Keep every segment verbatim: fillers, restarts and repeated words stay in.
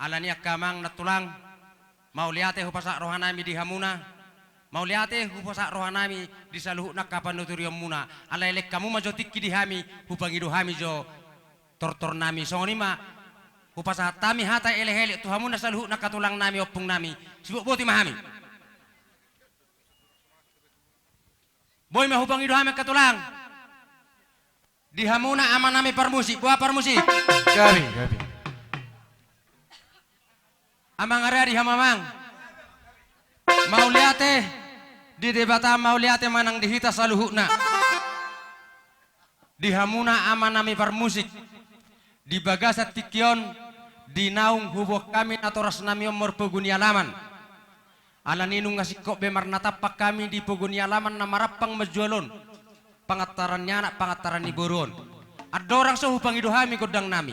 Alani i angka amang nang tulang, mauliate hupasahat rohanami di hamuna, mauliate hupasahat rohanami di saluhutna angka panuturionmuna, alai lehon hamu ma jo tingki di hami, hupangido hami jo tortornami. Songon i ma hupasahat hami hata elek-elek tu hamuna saluhutna angka tulangnami, ompungnami, sibotboti ma hami. Boi ma hupangido hami angka tulang. Di hamuna amanami parmusik, boha parmusik? Gabe, gabe. Amang Aradi, hamu amang. Mauliate di Debata, mauliate ma nang di hita saluhutna. Di hamuna amanami parmusik, di bagasan tingki on, di naung huboan hami natorasnami on marpogu ni alaman. Alani i nunga singkop be marnatampak hami di pogu ni alaman na marampang manjual on, pangantaran ni anak, pangantaran ni boru on. Andorang so hupangido hami gondangnami,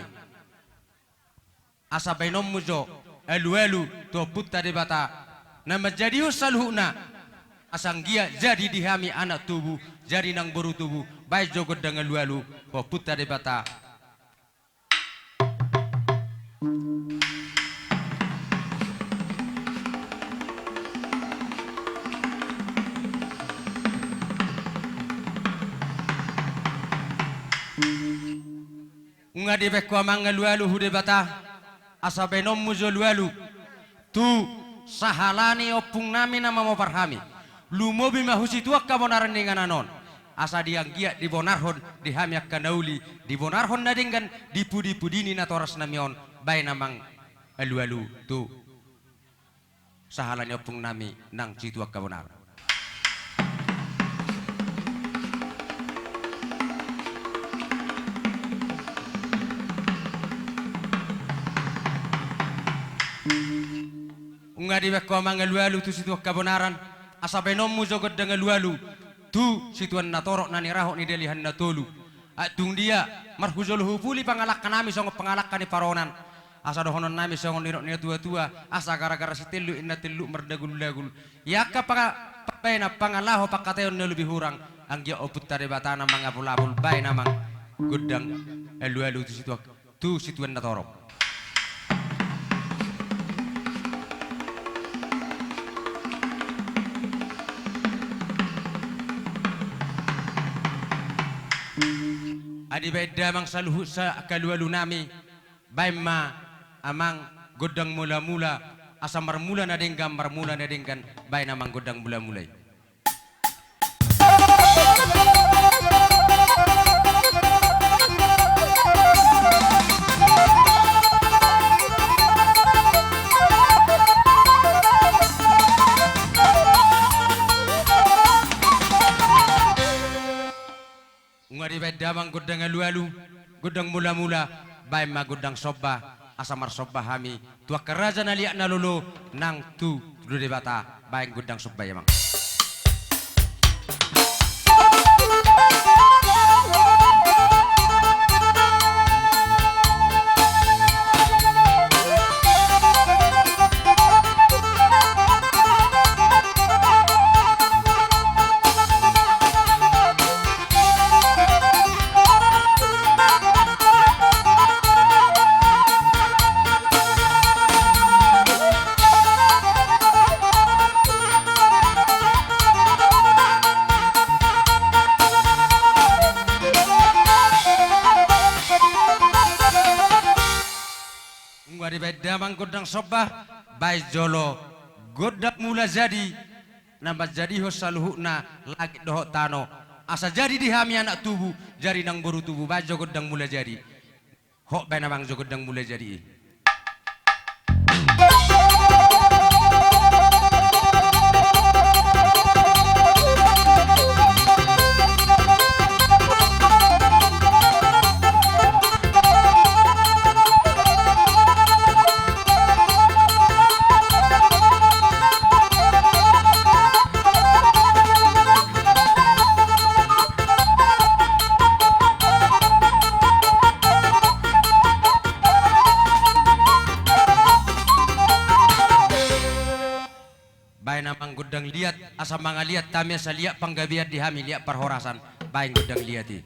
asa baenonmu jo alualu tu Ompunta Debata na manjadihon saluhutna, asa anggiat jadi di hami anak tubu, jadi nang boru tubu, baen jo gondang alualu tu Ompunta Debata. Nunga dibaen ho amang alualu tu Debata, asa baenonmu jo alualu tu sahala ni ompungnami na mamopar hami. Lumobi ma tu situan habonaran ni inganan on, asa di anggiat dibonarhon di hami angka na uli, dibonarhon na denggan di pudi-pudi ni natorasnami on. Baen amang alualu tu sahala ni ompungnami nang situan habonaran. Nunga dibaen ho amang alualu tu situan habonaran, asa baenonmu jo gondang alualu tu situan na torop na nirahut ni dalihan na tolu. Ai tung dia marhujolo hupuli pangalangkanami songon pangalangka ni paronan, asa dohononnami songon nidok ni natua-tua, asa gara-gara sitelluk inna telluk mardagul-dagul. Ia angka panga-, pambaenan pangalaho pangkataion na lobi hurang, anggiat Ompunta Debata na mangapul-apul. Baen amang gondang alualu tu situan, tu situan na torop. Ai dibaen damang saluhut sa-, angka alualunami, baen ma amang gondang mula-mula, asa marmula na denggan, marmula na denggan, baen amang gondang mula-mula i. Nunga dibaen damang gondang alualu, gondang mula-mula, baen ma gondang somba, asa marsomba hami tu angka raja na liat na lolo nang tu Debata. Baen gondang somba i amang. Nunga dibaen damang gondang somba, baen jolo gondang mula jadi, na manjadihon saluhutna langit dohot tano, asa jadi di hami anak tubu, jadi nang boru tubu. Baen jo gondang mula jadi. Hot, baen amang jo gondang mula jadi i. Baen amang gondang liat, asa mangaliat hami, asa liat panggabean di hami, liat parhorasan. Baen gondang liat i.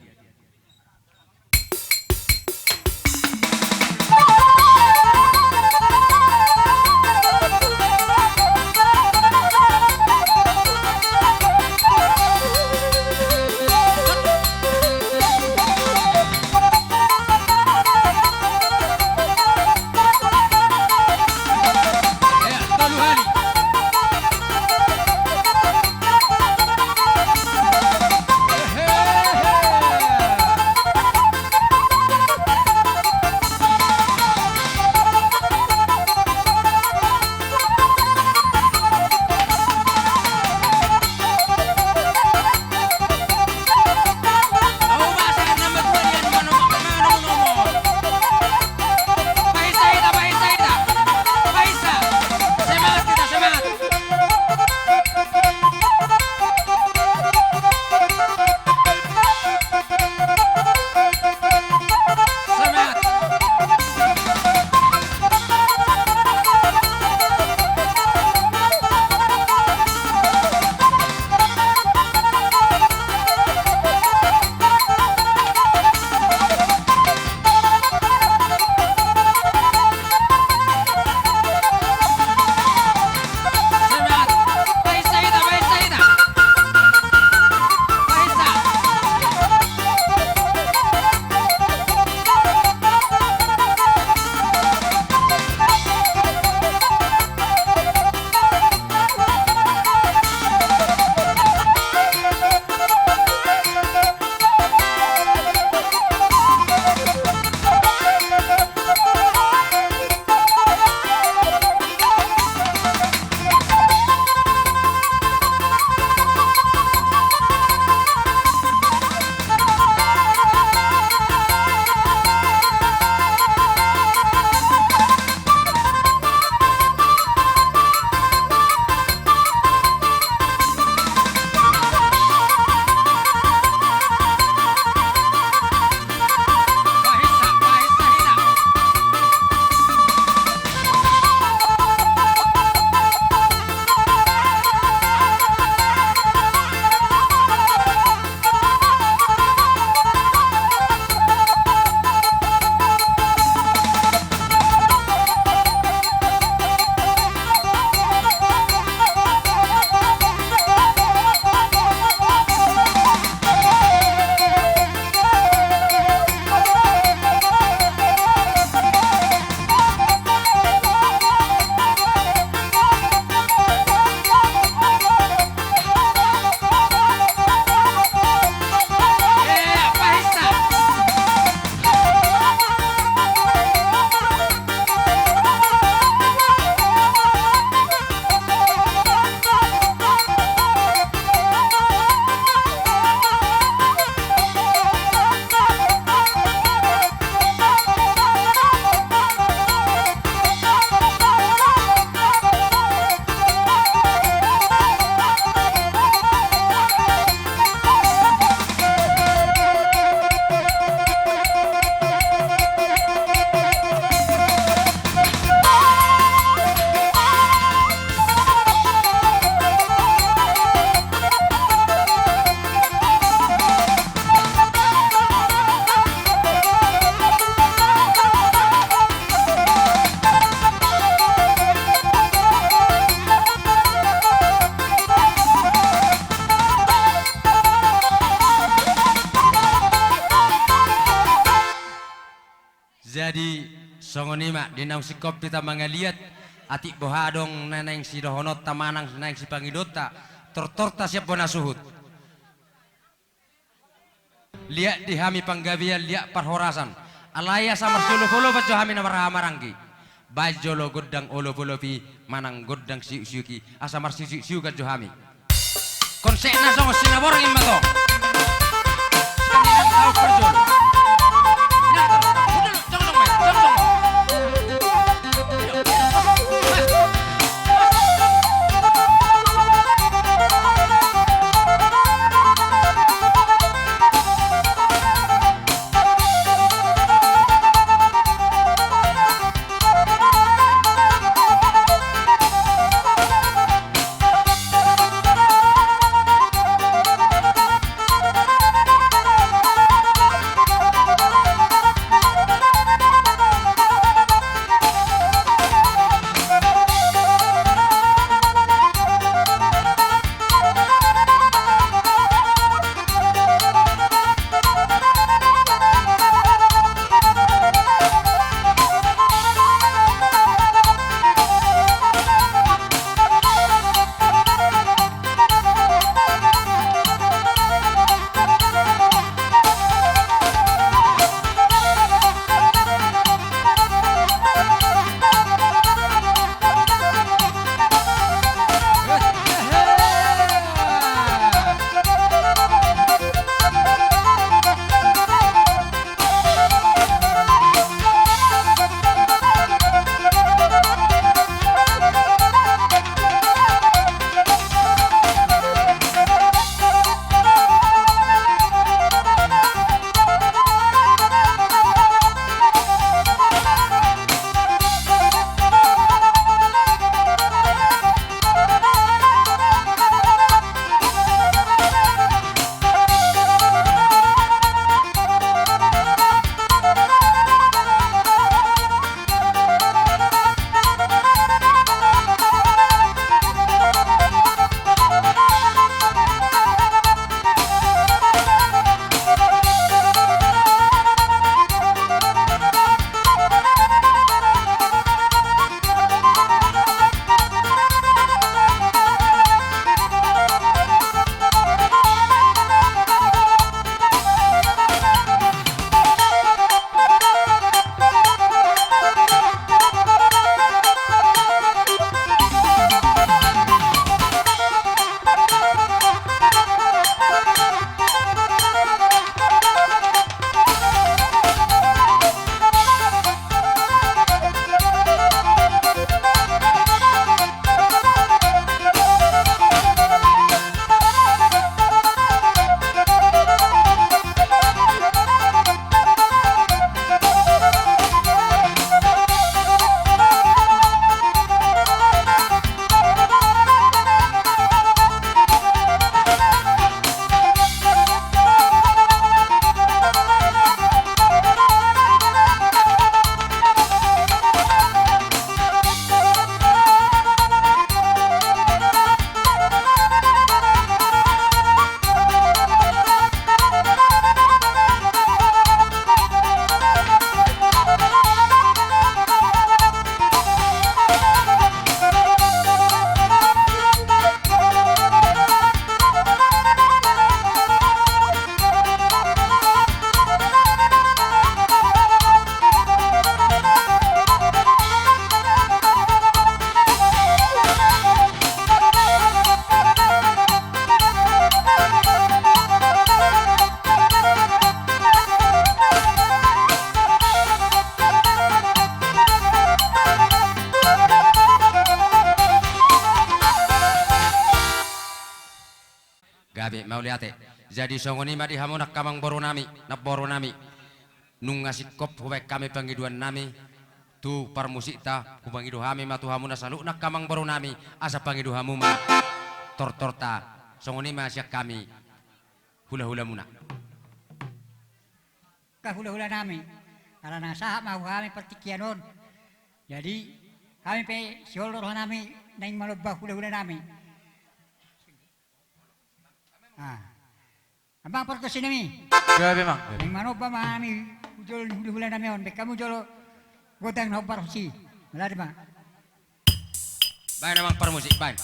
Songon i ma, di naung singkop hita mangaliat, atik boha adong na naeng sidohononta manang naeng sipangidoonta, tortorta sian bona suhut. Liat di hami panggabean, liat parhorasan. Alai asa marsiolopolopan jo hami na marhahamaranggi. Baen jolo gondang olopolop i manang gondang siuksiuk i, asa marsiuksiukan jo hami. Konsepna songon sinaborngin ma tong. Songon i nang ahu parjolo. Nang tong, udah lu, jongjong ma, jongjong ma. Gabe, mauliate. Jadi songon i ma di hamu nangkamang boru nami, namboru nami. Nunga singkop hubaen hami pangidoan nami tu parmusikta, hupangido hami ma tu hamu na saluhut nangkamang boru nami, asa pangido hamu ma tortorta, songon i ma sian hami hulahulamuna. Angka hulahula nami, ala na sahat ma tu hami partingkian on. Jadi hami pe sihol do roha nami naeng manomba hulahula nami. Ah. Amang pargonsi nami. Gabe, Amang. Naeng manomba ma hami tu jolo ni hulahula nami on, baen hamu jolo Godang na hombar hosi. Lari ma. Baen amang parmusik, baen.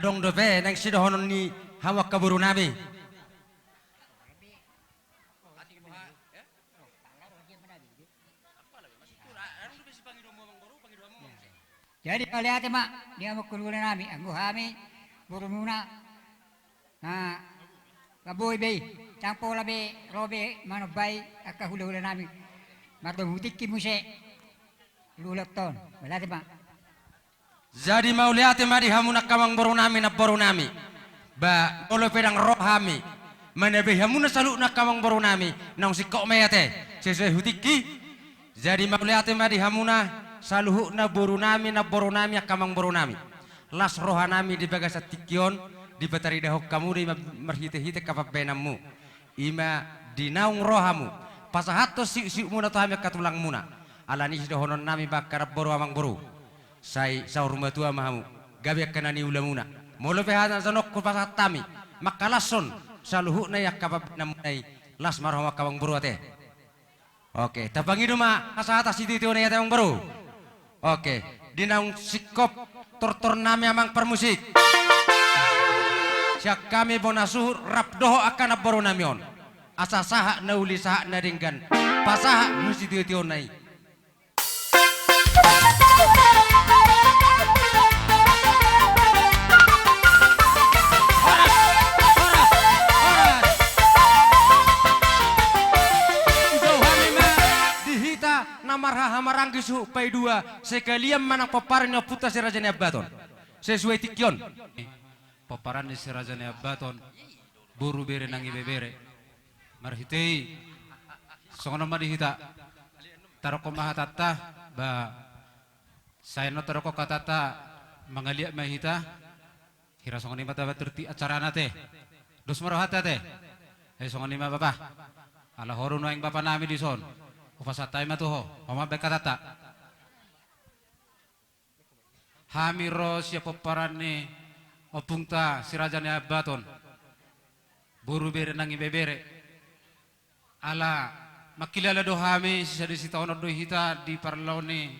Adong dope naeng sidohonon ni hamu angka boru nami. Jadi mauliate ma di hamu angka boru nami, anggo hami boru muna. Na, laboi be i, ndang pola be ro be manombai angka hulahula nami. Mardomu tingki muse. Lulat on, mauliate ma. Jadi mauliate ma di hamu angka amangboru nami, namboru nami. Ba molo pe ndang ro hami manabai hamuna saluhutna angka amangboru nami, naung singkop ma i ate, sesuai hu tingki. Jadi mauliate ma di hamuna saluhutna boru nami, namboru nami, angka amangboru nami. Las roha nami di bagasan tingki on, dipataridahon hamu do i ma marhitehite angka pambahenanmu. I ma di naung ro hamu pasahathon siuksiukmuna tu hami angka tulangmuna. Alani i sidohonon nami ba angka namboru amangboru, sai saur matua ma hamu, gabe angka na niulamuna. Molo pe hata na jonok hupasahat hami mangkalashon saluhutna i angka pambahenanmuna i, las ma roha hamu angka amangboru ate. Oke, tapangido ma hasahatan sititioon i ate amangboru. Oke, di naung singkop tortor nami amang parmusik, sian hami bona suhut rap dohot angka namboru nami on, asa sahat na uli sahat na denggan pasahat ni sititioonna i. Horas, horas, horas. Dijou hami ma di hita na marhahamaranggi suhut paidua, sekalian manang pomparan ni ompunta Si Raja Naiambaton. Sesuai tingki on. Pomparan ni Si Raja Naiambaton, boru bere nang ibebere. Marhite i songon on ma di hita. Tadokkon ma hatanta, ba sai annon tadokkon hatanta, mangaliat ma hita. Hira songon i ma taba turti acarana ate. Dos ma rohanta ate. Ai songon i ma bapa. Ala ho do nuaeng bapa nami dison. Hupasahat hami ma tu ho. Ho ma baen hatanta. Hami ro sian pomparan ni ompunta Si Raja Naiambaton, boru bere nang ibebere. Ala mangkilala do hami, sisada sitaonon do hita di parlao ni,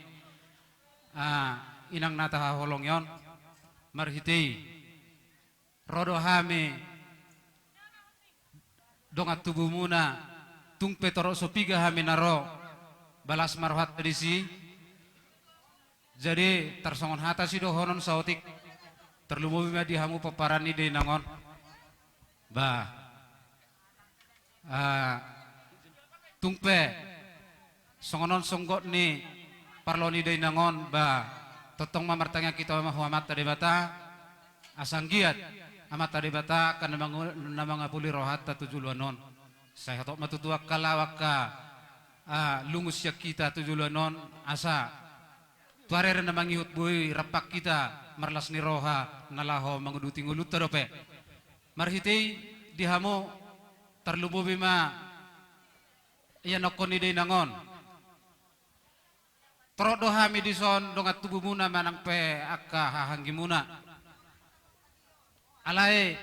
ah, inang na tahaholongi on. Marhite i ro do hami dongan tubumuna, tung pe torop so piga hami na ro, ba las ma rohanta disi. Jadi tarsongon hata sidohonon saotik, tarlumobi ma di hamu pomparan ni dainang on. Ba, ah, tung pe songon on songgot ni parlao ni dainang on, ba tongtong ma martangiang hita ma hu Amanta Debata, asa anggiat Amanta Debata angka na mangu-, na mangapuli rohanta tu joloan on. Sai hatop ma tutu angka laho angka, ah, lungun sian hita tu joloan on, asa tu ari-ari na mangihut boi rap hita marlas ni roha na laho manguduti ngolunta dope. Marhite i di hamu tarlumobi ma ianakkon ni dainang on. Torop do hami dison dongan tubumuna manang pe angka hahaanggimuna. Alai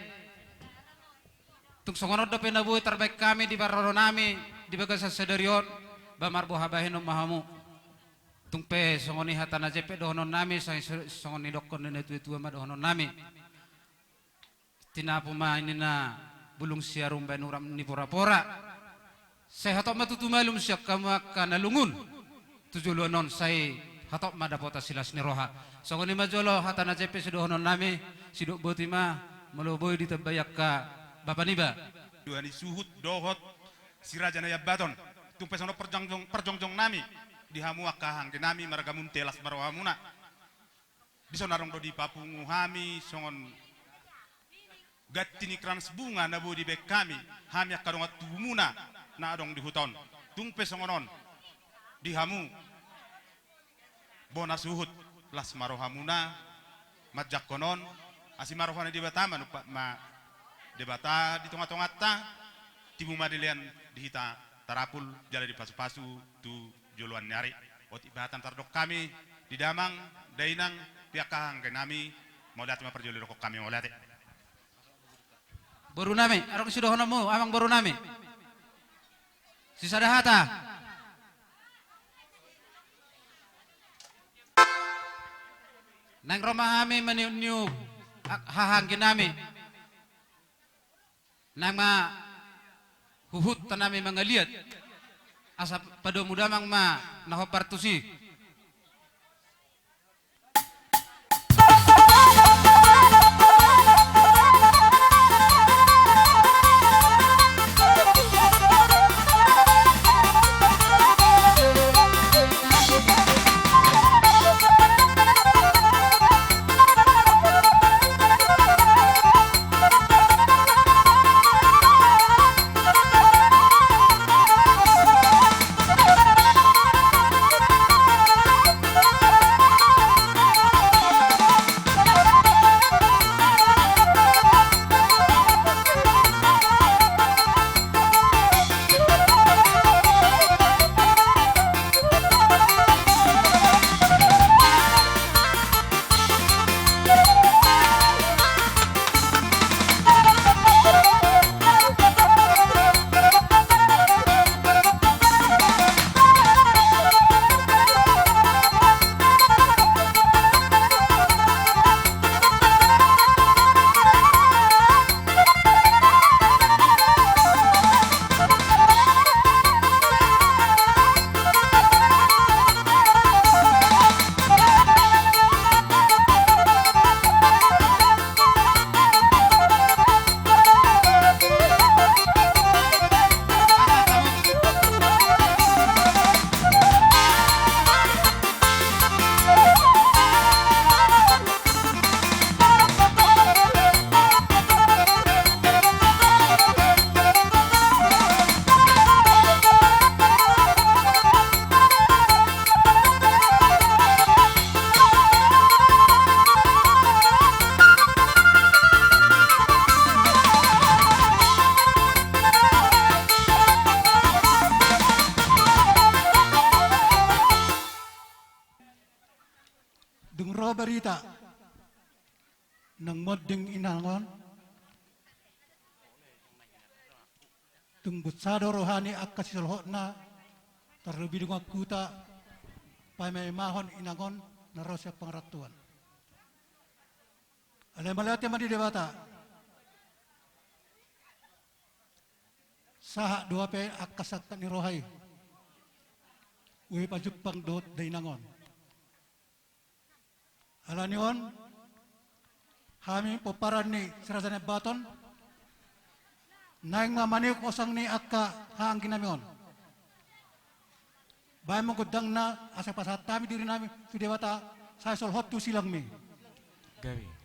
tung songon on dope na boi tarbaen hami di parroronami di bagasan sadari on, ba marboha bahenon ma hamu. Tung pe songon i hata na jempek dohononnami, sai so-, songon nidokkon ni natuatua ma dohononnami. Tinapu ma ninna bulung siarum baen uram ni porapora. Sai hatop ma tutu malum sian hamu angka na lungun tu joloan on, sai hatop ma dapotan silas ni roha. Songon i ma jolo hata na jempek sidohononnami, sidok boti ma molo boi ditambai angka bapa niba. Dua ni suhut dohot Si Raja Naiambaton. Tung pe songon on parjongjong, parjongjongnami di hamu angka hahaangginami, marga Munte, las ma rohamuna. Dison adong do dipapungu hami songon ganti ni krans bunga na boi dibaen hami, hami angka dongan tubumuna na adong di huta on. Tung pe songon on di hamu bona suhut, las ma rohamuna manjangkon on. Asi ma roha ni Debata, manumpak ma Debata di tongatonganta, tibu ma dilean di hita tarapul jala dipasupasu tu joloan ni ari. Otik bahatan tardok hami di damang, dainang, di angka hahaangginami, mauliate ma parjolo didokkon hami, mauliate. Borunami, adong sidohononmu amang borunami? Sisada hata. Naeng ro ma hami maniupniup Haha anggi nami, naeng ma huhut tanami mangaliat, asa padomu damang ma na hombar tusi. Dung ro barita naung monding inang on, dung bunsat do roha ni angka sisolhotna, tarlobi dongan huta, paimaimahon inang on na ro sian pangarantoan. Alai mauliate ma di Debata. Sahat do hape angka sangkap ni roha i, ue pajumpang dohot dainang on. Alani on, hami pomparan ni Si Raja Nabaton, naeng ma maniuk osang ni angka haha anggi nami on. Baen ma gondangna asa pasahat hami diri nami tu Debata, sai solhot tu silangmi. Gabe.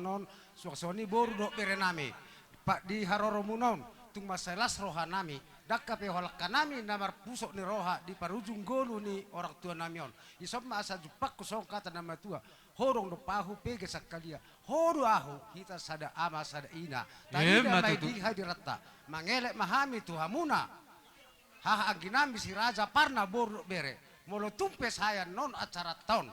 on, suang songon i boru dohot bere nami. Di haroromuna on, tung mansai las roha nami, dangka pe holan hami na marpusok ni roha di parujung ngolu ni orang tua nami on. Dison ma asa jumpangku songon hata ni natuatua. Ho do ahu, pege sangkalia. Ho do ahu, hita sada ama sada ina. Tarida ma i di hadiranta. Mangelek ma hami tu hamuna, haha anggi nami si Raja Parna boru dohot bere. Molo tung pe sahat annon acaranta on,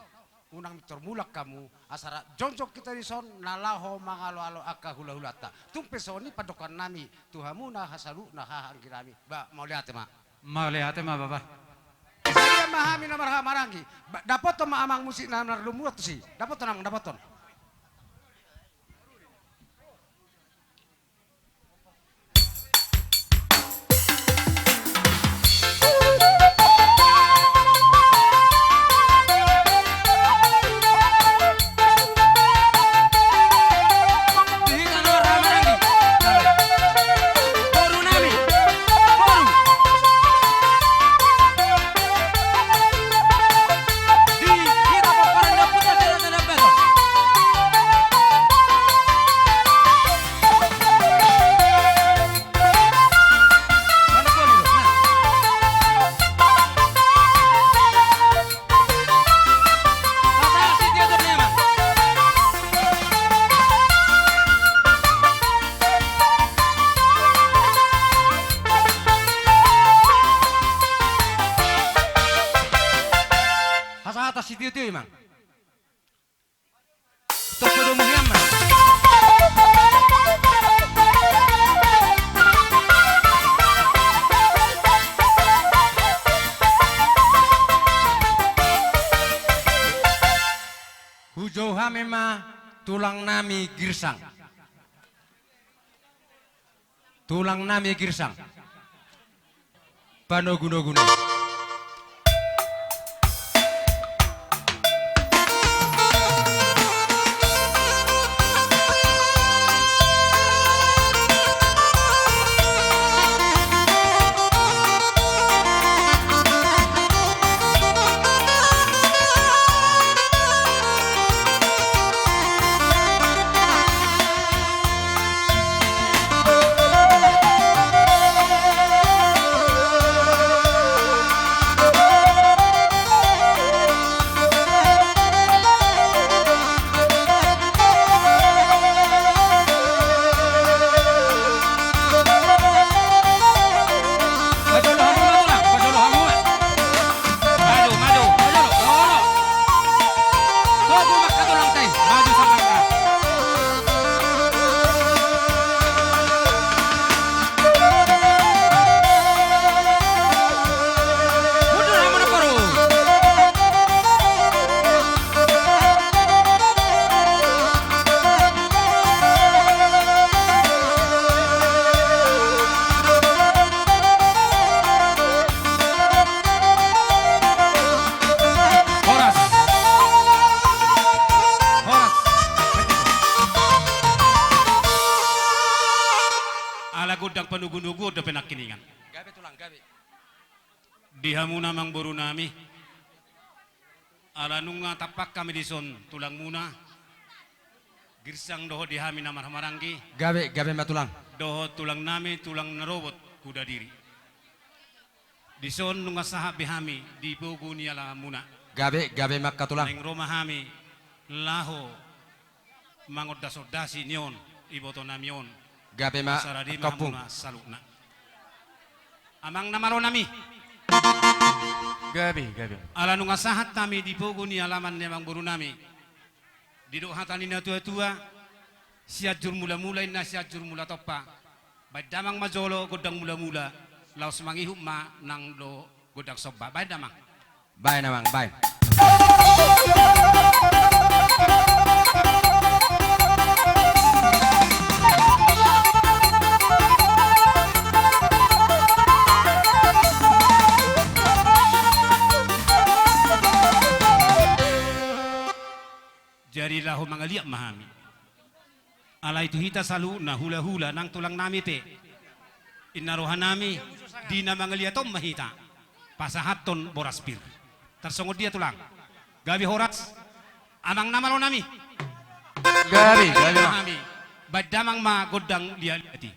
unang pintor mulak hamu, asa rap jongjong hita dison na laho mangaloalo angka hulahulanta. Tung pe songon i pandohan nami tu hamuna saluhutna, haha anggi nami. Ba, mauliate ma. Mauliate ma, Bapa. Sadia ma hami na marhaha maranggi. Ba, dapothon ma amang musik na marlumuan tusi. Dapothon, amang, dapothon. Hasahatan sitiotio, Amang. Toko domu hian ma. Hujou hami ma tulang nami Girsang. Tulang nami Girsang. Panogunogu nami. Maju, maju, maju, maju, maju. Tunggu, maka tulang tai. Maju, sangkapna. Mundur, mundur, mundur. Horas. Horas. Ala gondang panogunoguon dope nangkiningan. Gabe, tulang, gabe. Di hamuna amangboru nami. Ala nunga tampak hami dison tulangmuna Girsang dohot di hami na marhahamaranggi. Gabe, gabe ma tulang. Dohot tulang nami, tulang na robot Kudadiri. Dison nunga sahat be hami di pogu ni alamanmuna. Gabe, gabe ma angka tulang. Naeng ro ma hami laho mangondasondasi nion iboto nami on. Gabe ma angka ompung. Asa rade ma hamuna saluhutna. Amang na malo nami. Gabe, gabe. Ala nunga sahat hami di pogu ni alaman ni amangboru nami. Didok hata ni natuatua, Sianjur Mulamula inna Sianjur Mulatompa. Baen damang ma jolo gondang mulamula, laos mangihut ma nang do gondang somba. Baen damang. Baen, amang, baen. Jadi laho mangaliat ma hami. Alai tu hita saluhutna hulahula nang tulang nami pe, inna roha nami di na mangaliat on ma hita pasahathon boras pir. Tarsongon dia tulang? Gabe horas, amang na malo nami. Gabe, gabe ma. Baen damang ma gondang liat-liat i.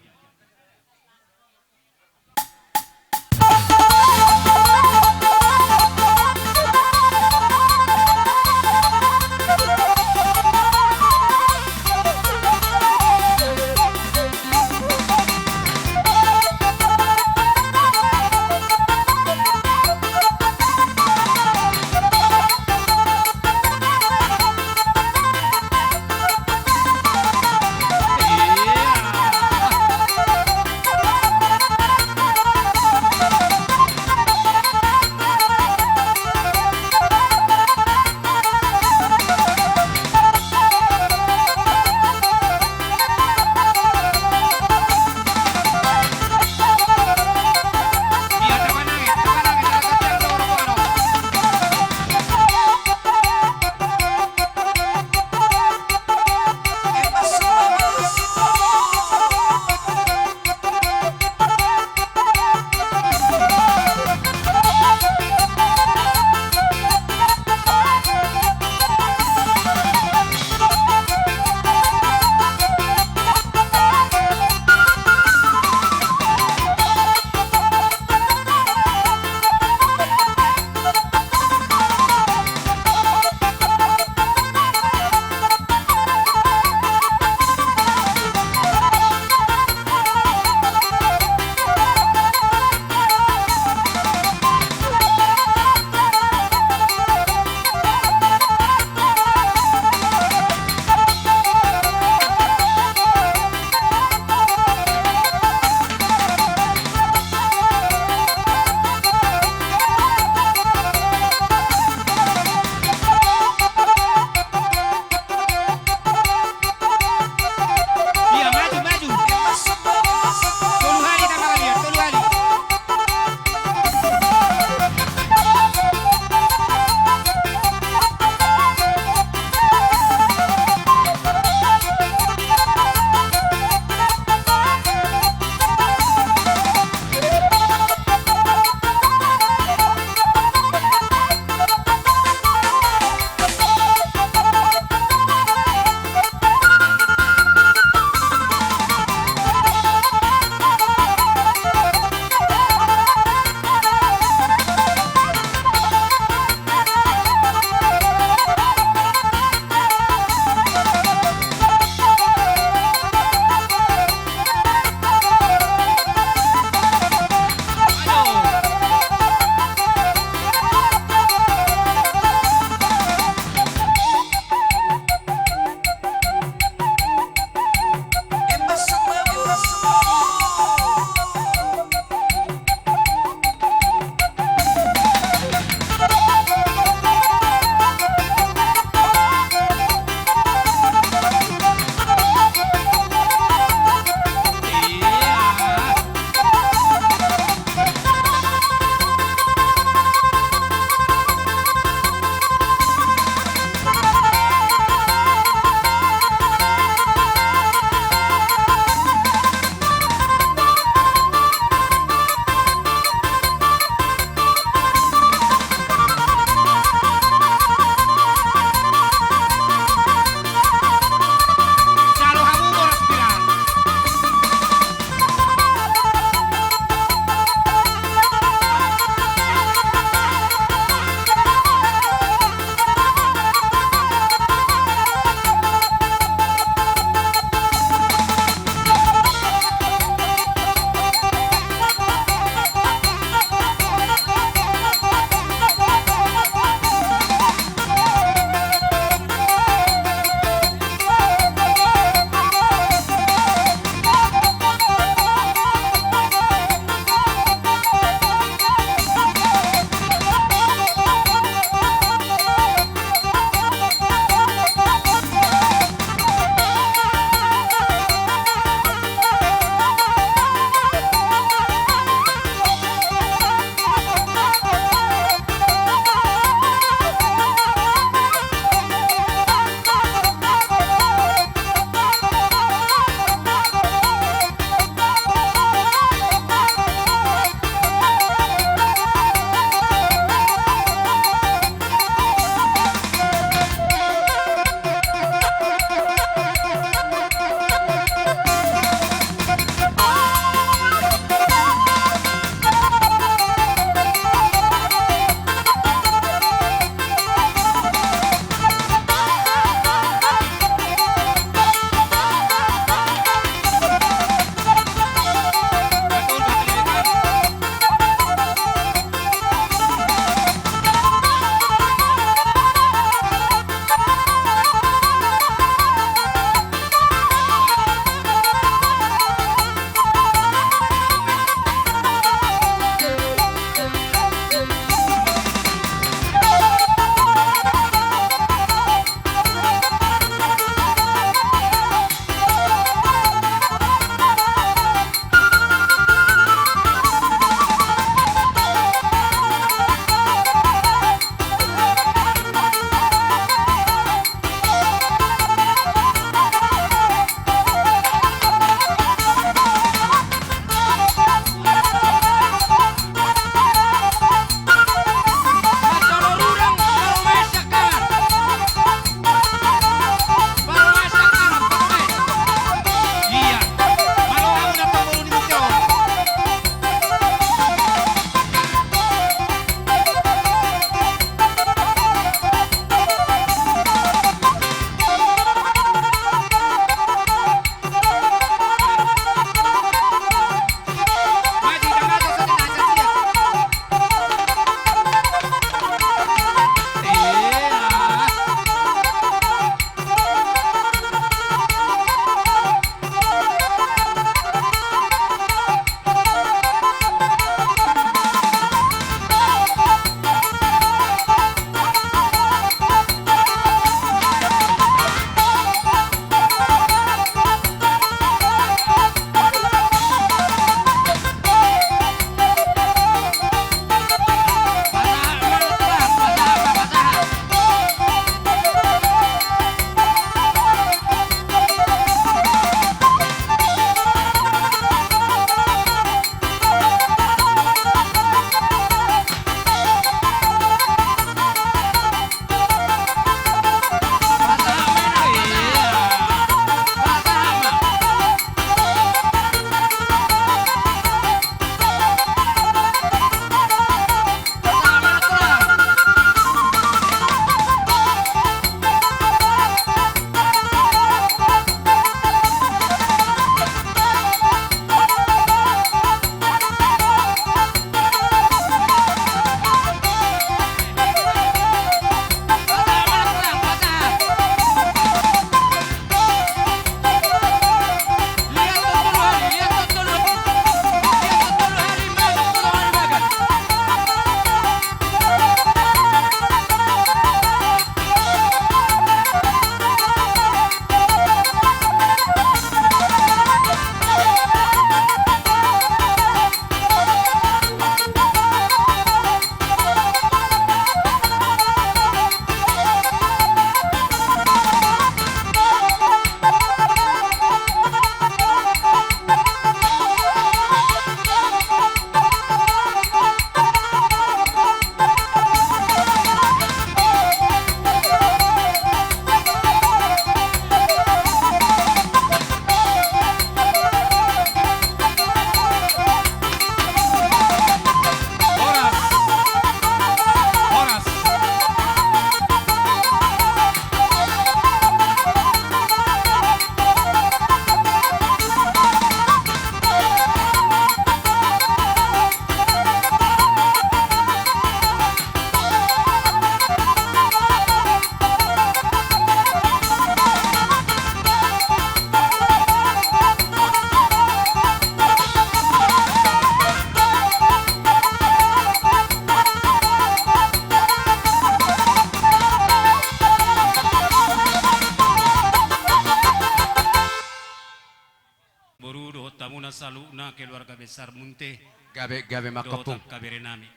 keluarga besar Munte. Gabe, gabe ma, dohot angka bere nami.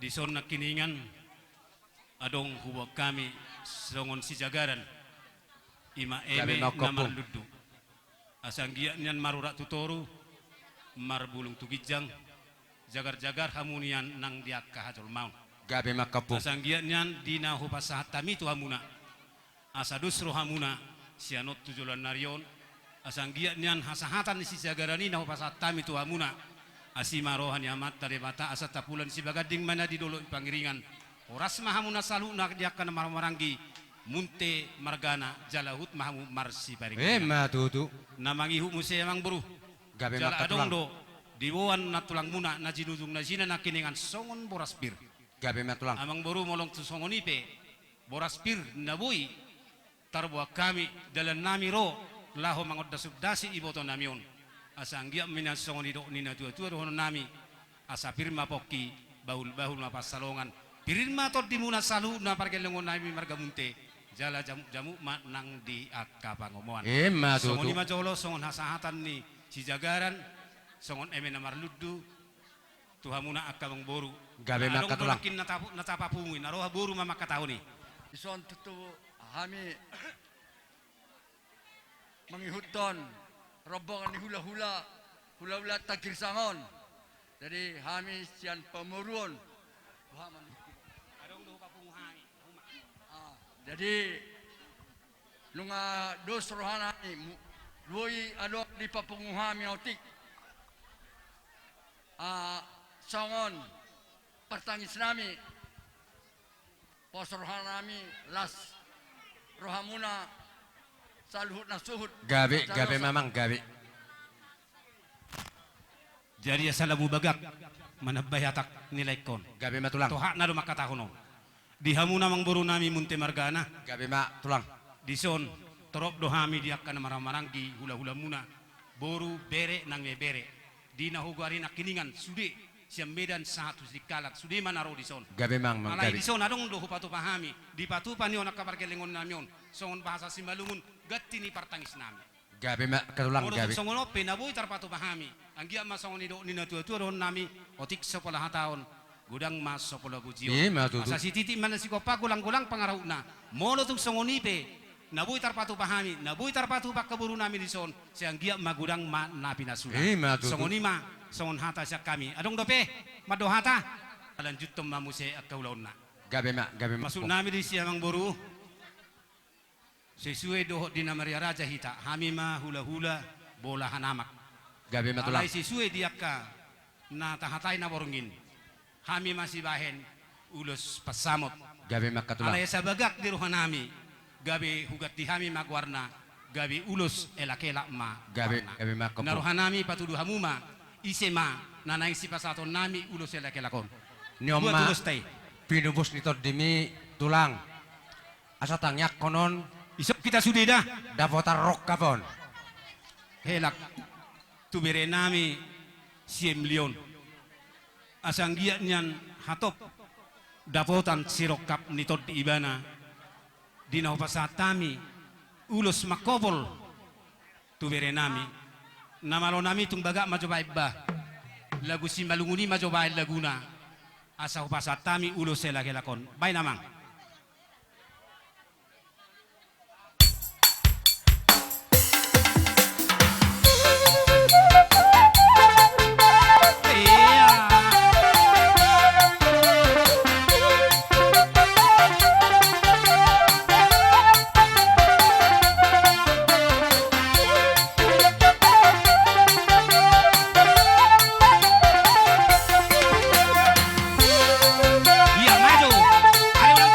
Dison nangkiningan adong huboan hami songon sijagaran, i ma eme na marlundu. Asa anggiat nian marurat tu toru, marbulung tu ginjang, jagar-jagar hamu nian nang di angka hajolmaon. Gabe ma, Ompu. Asa anggiat nian di na hupasahat hami tu hamuna, asa dos rohamuna sian on tu joloan ni ari on. Asa anggiat nian hasahatan ni sijagaran i na hupasahat hami tu hamuna, asi ma roha ni Amanta Debata asa tapulan sibaganding ma na di dolok ni pangiringan. Horas ma hamuna saluhutna di angka na marhahamaranggi, Munte margana, jala huhut ma hamu marsiparingiringan. Ima tutu. Na mangihut muse, Amangboru. Gabe ma, Tulang. Jala adong do diboan nantulangmuna na jinujung na jina nangkiningan songon boras pir. Gabe ma, Tulang. Amangboru, molo tung songon i pe boras pir na boi tarboan hami, dalan nami ro laho mangondasondasi iboto nami on. Asa anggiat ma nian songon nidok ni natuatua dohonon nami, asa pir ma pongki, bahulbahul ma pansalongan. Pir ma tondimuna saluhutna pargellengon nami marga Munte, jala jamukjamuk ma nang di angka pangomoan. Ima tutu. Songon i ma jolo songon hasahatan ni sijagaran, songon eme na marlundu tu hamuna angka Amangboru. Gabe ma, Tulang. Adong do nangkin na tapu-, na tapapungu i, na roha boru ma mangkatahon i. Dison tutu hami mangihuthon rombongan ni hulahula, hulahula Tangkirsang on. Jadi hami sian pamoruon. Adong do hupapungu hami. Ah, jadi nunga dos roha nami, mu-, boi adong dipapungu hami otik. Ah, songon partangis nami, pos roha nami, las rohamuna saluhutna suhut. Gabe, gabe ma, Amang, gabe. Jadi asa lam hubagak manambai hatangku, nilangkon. Gabe ma, Tulang. Tohapna do mangkatahon on. Di hamuna Amangboru nami Munte margana. Gabe ma, Tulang. Dison torop do hami di angka na marhahamaranggi, hulahulamuna, boru, bere nang ibebere. Di na hugoari nangkiningan sude sian Medan sahat tu Sidikalang, sude ma na ro dison. Gabe, Amang, gabe. Alai dison adong do hupatupa hami, dipatupa ni on angka pargellengon nami on, songon bahasa Simalungun, ganti ni partangis nami. Gabe ma, Tulang, gabe. Molo tung songon on pe na boi tarpatupa hami, anggiat ma songon nidok ni natuatua dohonon nami, otik so pola hataon, godang ma so pola pujion. Ima tutu. Asa sititi ma na sigompa, golanggolang pangarahutna. Molo tung songon i pe na boi tarpatupa hami, na boi tarpatupa angka boru nami dison, sai anggiat ma godang ma na pinasuna. Ima tutu. Songon i ma songon hata sian hami. Adong dope mandok hata? Lanjuthon ma muse angka ulaonna. Gabe ma, gabe ma. Maksud nami disi, Amangboru, sesuai dohot di na mariaraja hita, hami ma hulahula bolahan amak. Gabe ma, Tulang. Alai sesuai di angka na tahatai na borngin, hami ma sibahen ulos pansamot. Gabe ma, Tulang. Alai asa bagak di roha nami, gabe huganti hami ma goarna, gabe ulos elakelak ma goarna. Gabe, gabe ma, Ompu. Na roha nami patudu hamu ma, ise ma na naeng sipasahaton nami ulos elakelak on. Ni on ma, ulos tai. Pinubus ni tondimi, Tulang. Asa tangiangkon on. Isop hita sude da. Dapotan rongkap on. Helak tu bere nami si Emli on. Asa anggiat nian hatop dapotan sirongkap ni tondi ibana. Di na hupasahat hami ulos mangkopol tu bere nami. Na malo nami, tung bagak ma jo baen ba. Lagu Simalungun i ma jo baen laguna. Asa hupasahat hami ulos elakelak on. Baen, Amang. Iya, maju. Ayo, ulang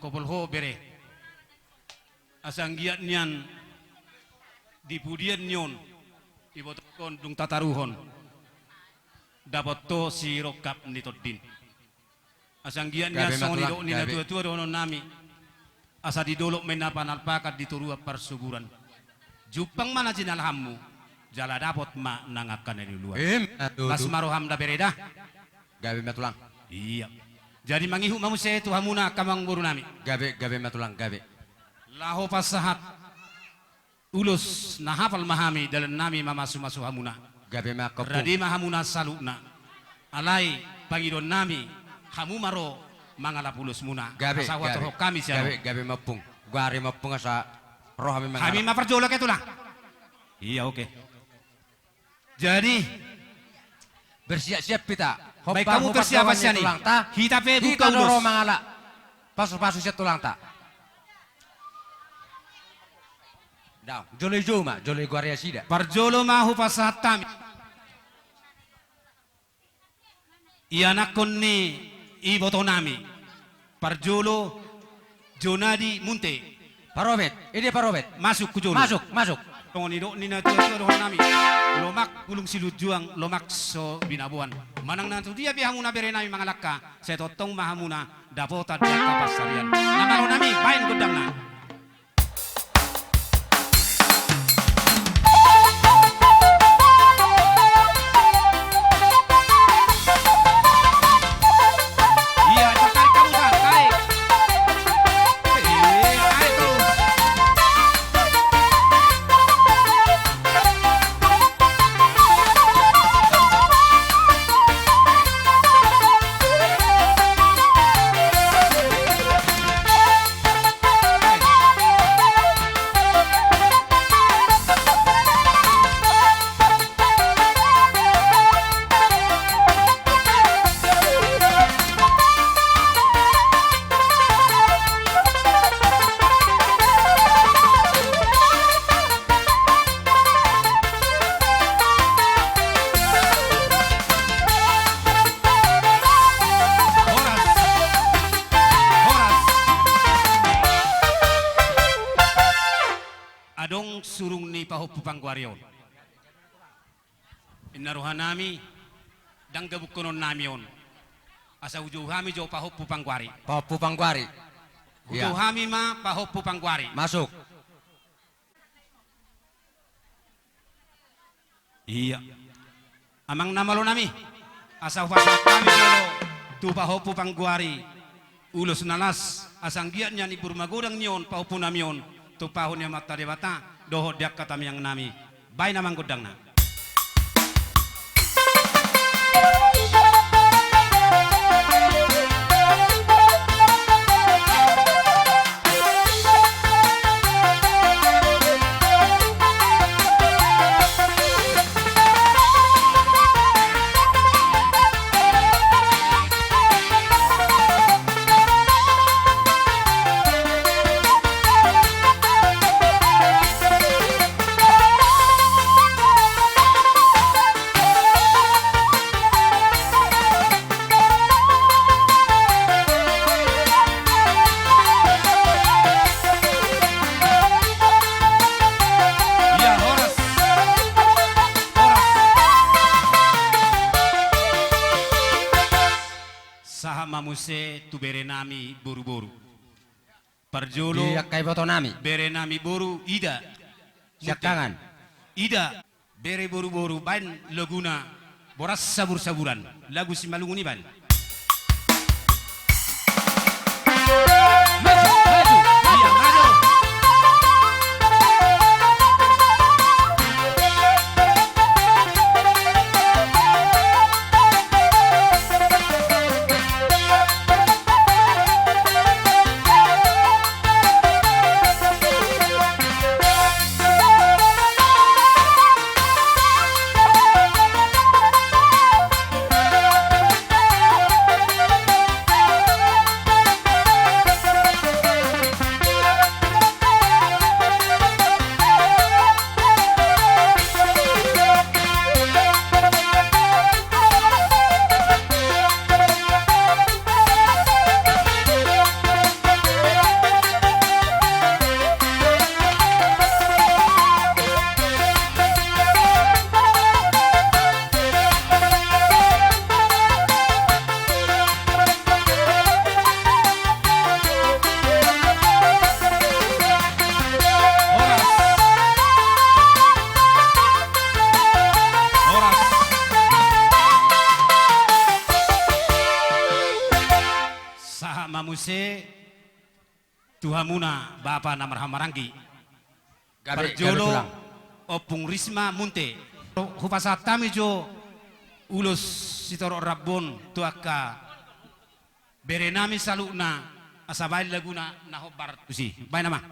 Hopol ho bere. Asa anggiat nian di pudian ni on, di botohon dung tataruhon, dapot ho sirongkap ni tondin. Asa anggiat nian songon nidok ni natuatua dohonon nami. Asa di dolok ma inna panalpakan, di toruan parsuburan. Jumpang ma na jinalahanmu, jala dapot ma nang angka na niluluan. Las ma roham da bere da. Gabe ma tulang. Ia. Jadi mangihut ma muse tu hamuna angka amangboru nami. Gabe, gabe ma tulang, gabe. Laho pasahat ulos na hapal ma hami, dalan nami mamasumasu hamuna. Gabe ma angka ompung. Rade ma hamuna saluhutna. Alai pangidoan nami, hamu ma ro mangalap ulosmuna. Gabe, asa huaturhon hami sian on. Gabe, gabe ma ompung. Goari ma ompung asa ro hami mangalap. Hami ma parjolo angka tulang. Ia, oke. Jadi, bersiap-siap hita. Baen hamu persiapan sian i. Hita pe buka ulos. Hita do ro mangalap pasupasu sian tulangta. Daong, jolo i jou ma, jolo i goari nasida. Parjolo ma hupasahat hami ianakhon ni iboto nami. Parjolo Jonadi Munte. Parobet, ede parobet. Masuk tu jolo. Masuk, masuk. Songon nidok ni natuatua dohonon nami. Lomak bulung silunjuang, lomak so binaboan. Manang na tudia pe hamuna bere nami mangalangka, sai tongtong ma hamuna dapotan di angka pansarian. Na malo nami, baen gondangna. Horas. Horas. Adong surung ni pahompu panggoari on. Inna roha nami, ndang gabungkonon nami on. Asa hujou hami jo pahompu panggoari. Pahompu panggoari. Hujou hami ma pahompu panggoari. Masuk. Ia. Amang na malo nami, asa hupasahat hami jolo tu pahompu panggoari ulos na las, asa anggiat nian imbur magodang ni on pahompu nami on, tumpahon ni Amanta Debata dohot di angka tamiang nami. Baen amang gondangna. Ia, horas. Horas. Sahat ma muse tu bere nami boruboru. Parjolo di angka iboto nami. Bere nami boru Ida. Siangkangan. Ida. Bere boruboru, baen laguna Boras Sabur-saburan. Lagu Simalungun i baen. Maju, maju. Ia, maju. tu hamuna bapa na marhahamaranggi. Gabe, gabe, Tulang. Parjolo Ompung Risma Munte. Hupasahat hami jo ulos sitorop rambu on tu angka berenami saluhutna, asa baen laguna na hombar tusi. Baen, amang.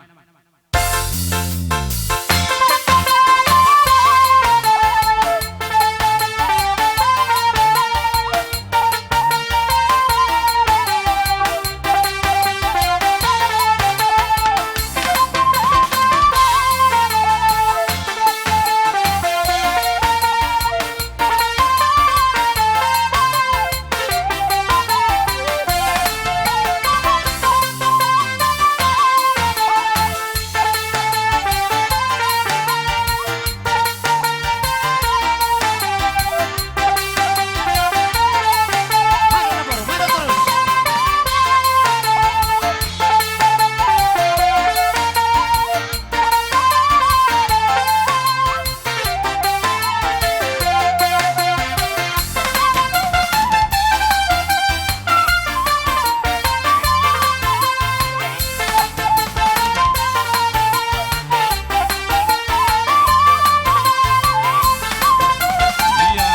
Iya.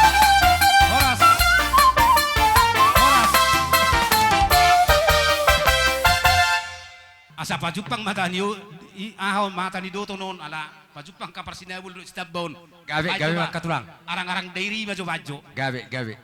Horas. Horas. Asa pajumpang mata ni o-, i-, aha on, mata ni doton on, ala pajumpang ka parsinabul dohot sitamba on. Gabe, gabe ma angka tulang. Arang-arang dairi ma jo baen jo. Gabe, gabe.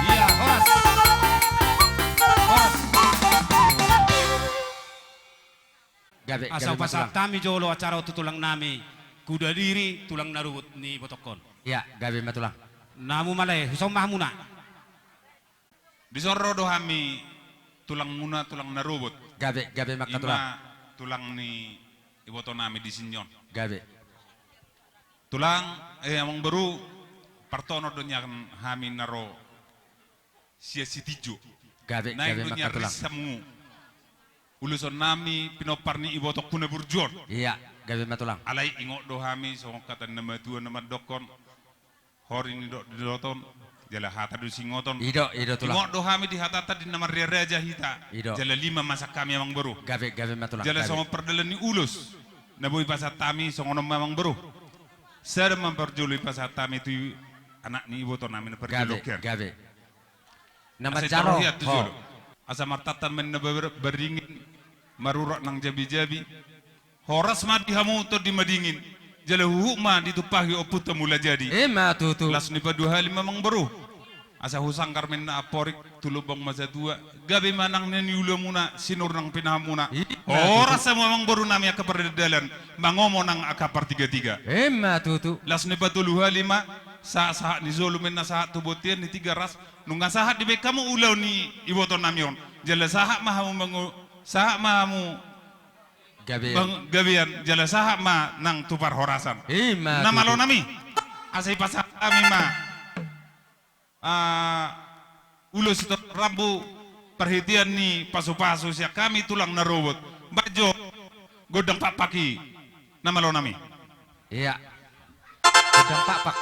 Iya, horas. Horas. Gabe, asa gabe ma, hupasahat tulang, hami jolo acara on tu tulang nami Kuda Diri, tulang na rubut ni ibotongkon. Iya, gabe ma tulang. Namu male, huson ma hamuna. Dison ro do hami tulangmuna, tulang na rubut. Gabe, gabe ma angka tulang. Ima tulang ni iboto nami di sinjon. Gabe. Tulang, eh, amangboru, partonor do nian hami na ro sian Sitinjo. Gabe, gabe ma angka tulang. Naeng do nian ris hamu uloson nami pinompar ni ibotongku na burju on. Iya, gabe ma tulang. Alai ingot do hami songon hata ni na matua na mandokkon. Hori ni dok di doton, jala hata do singoton. I do, i do tulang. Ingot do hami di hatanta di na marria raja hita. I do. Jala lima masak hami amangboru. Gabe, gabe ma tulang, gabe. Jala songon pardalan ni ulos na boi pasahat hami songon on ma amangboru. Sada ma parjolo i pasahat hami tu anak ni iboto nami na parjolo. Gabe, gabe. Na manjalo. Asa i taruhian tu jolo. Asa martantan ma ninna bar-, baringin, marurat nang jabijabi. Horas ma di hamu Tondi Madingin. Jala huhut ma ditumpahi ompunta Mulajadi. Ima tutu. Las ni paduahali ma amangboru. Asa husanggar ma ninna Amporik, tu lobang ma satua. Gabe ma nang na niulamuna, sinur nang pinahanmuna. Ima tutu. Horas hamu amangboru nami angka pardalan, mangomo nang angka partigatiga. Ima tutu. Las ni patoluhali ma, sa-, sahat ni solu ma ninna sahat tu bontean ni Tigaras. Nunga sahat dibaen hamu ulaon ni iboto nami on. Jala sahat ma hamu mango-, sahat ma hamu gabean. Bang-, gabean, jala sahat ma nang tu parhorasan. Ima tutu. Na malo nami. Asa i pasahat hami ma. Ah, ulos sitorop rambu parhitean ni pasupasu sian hami tulang na rubut. Baen jo gondang pakpak i. Na malo nami. Iya. Gondang pakpak.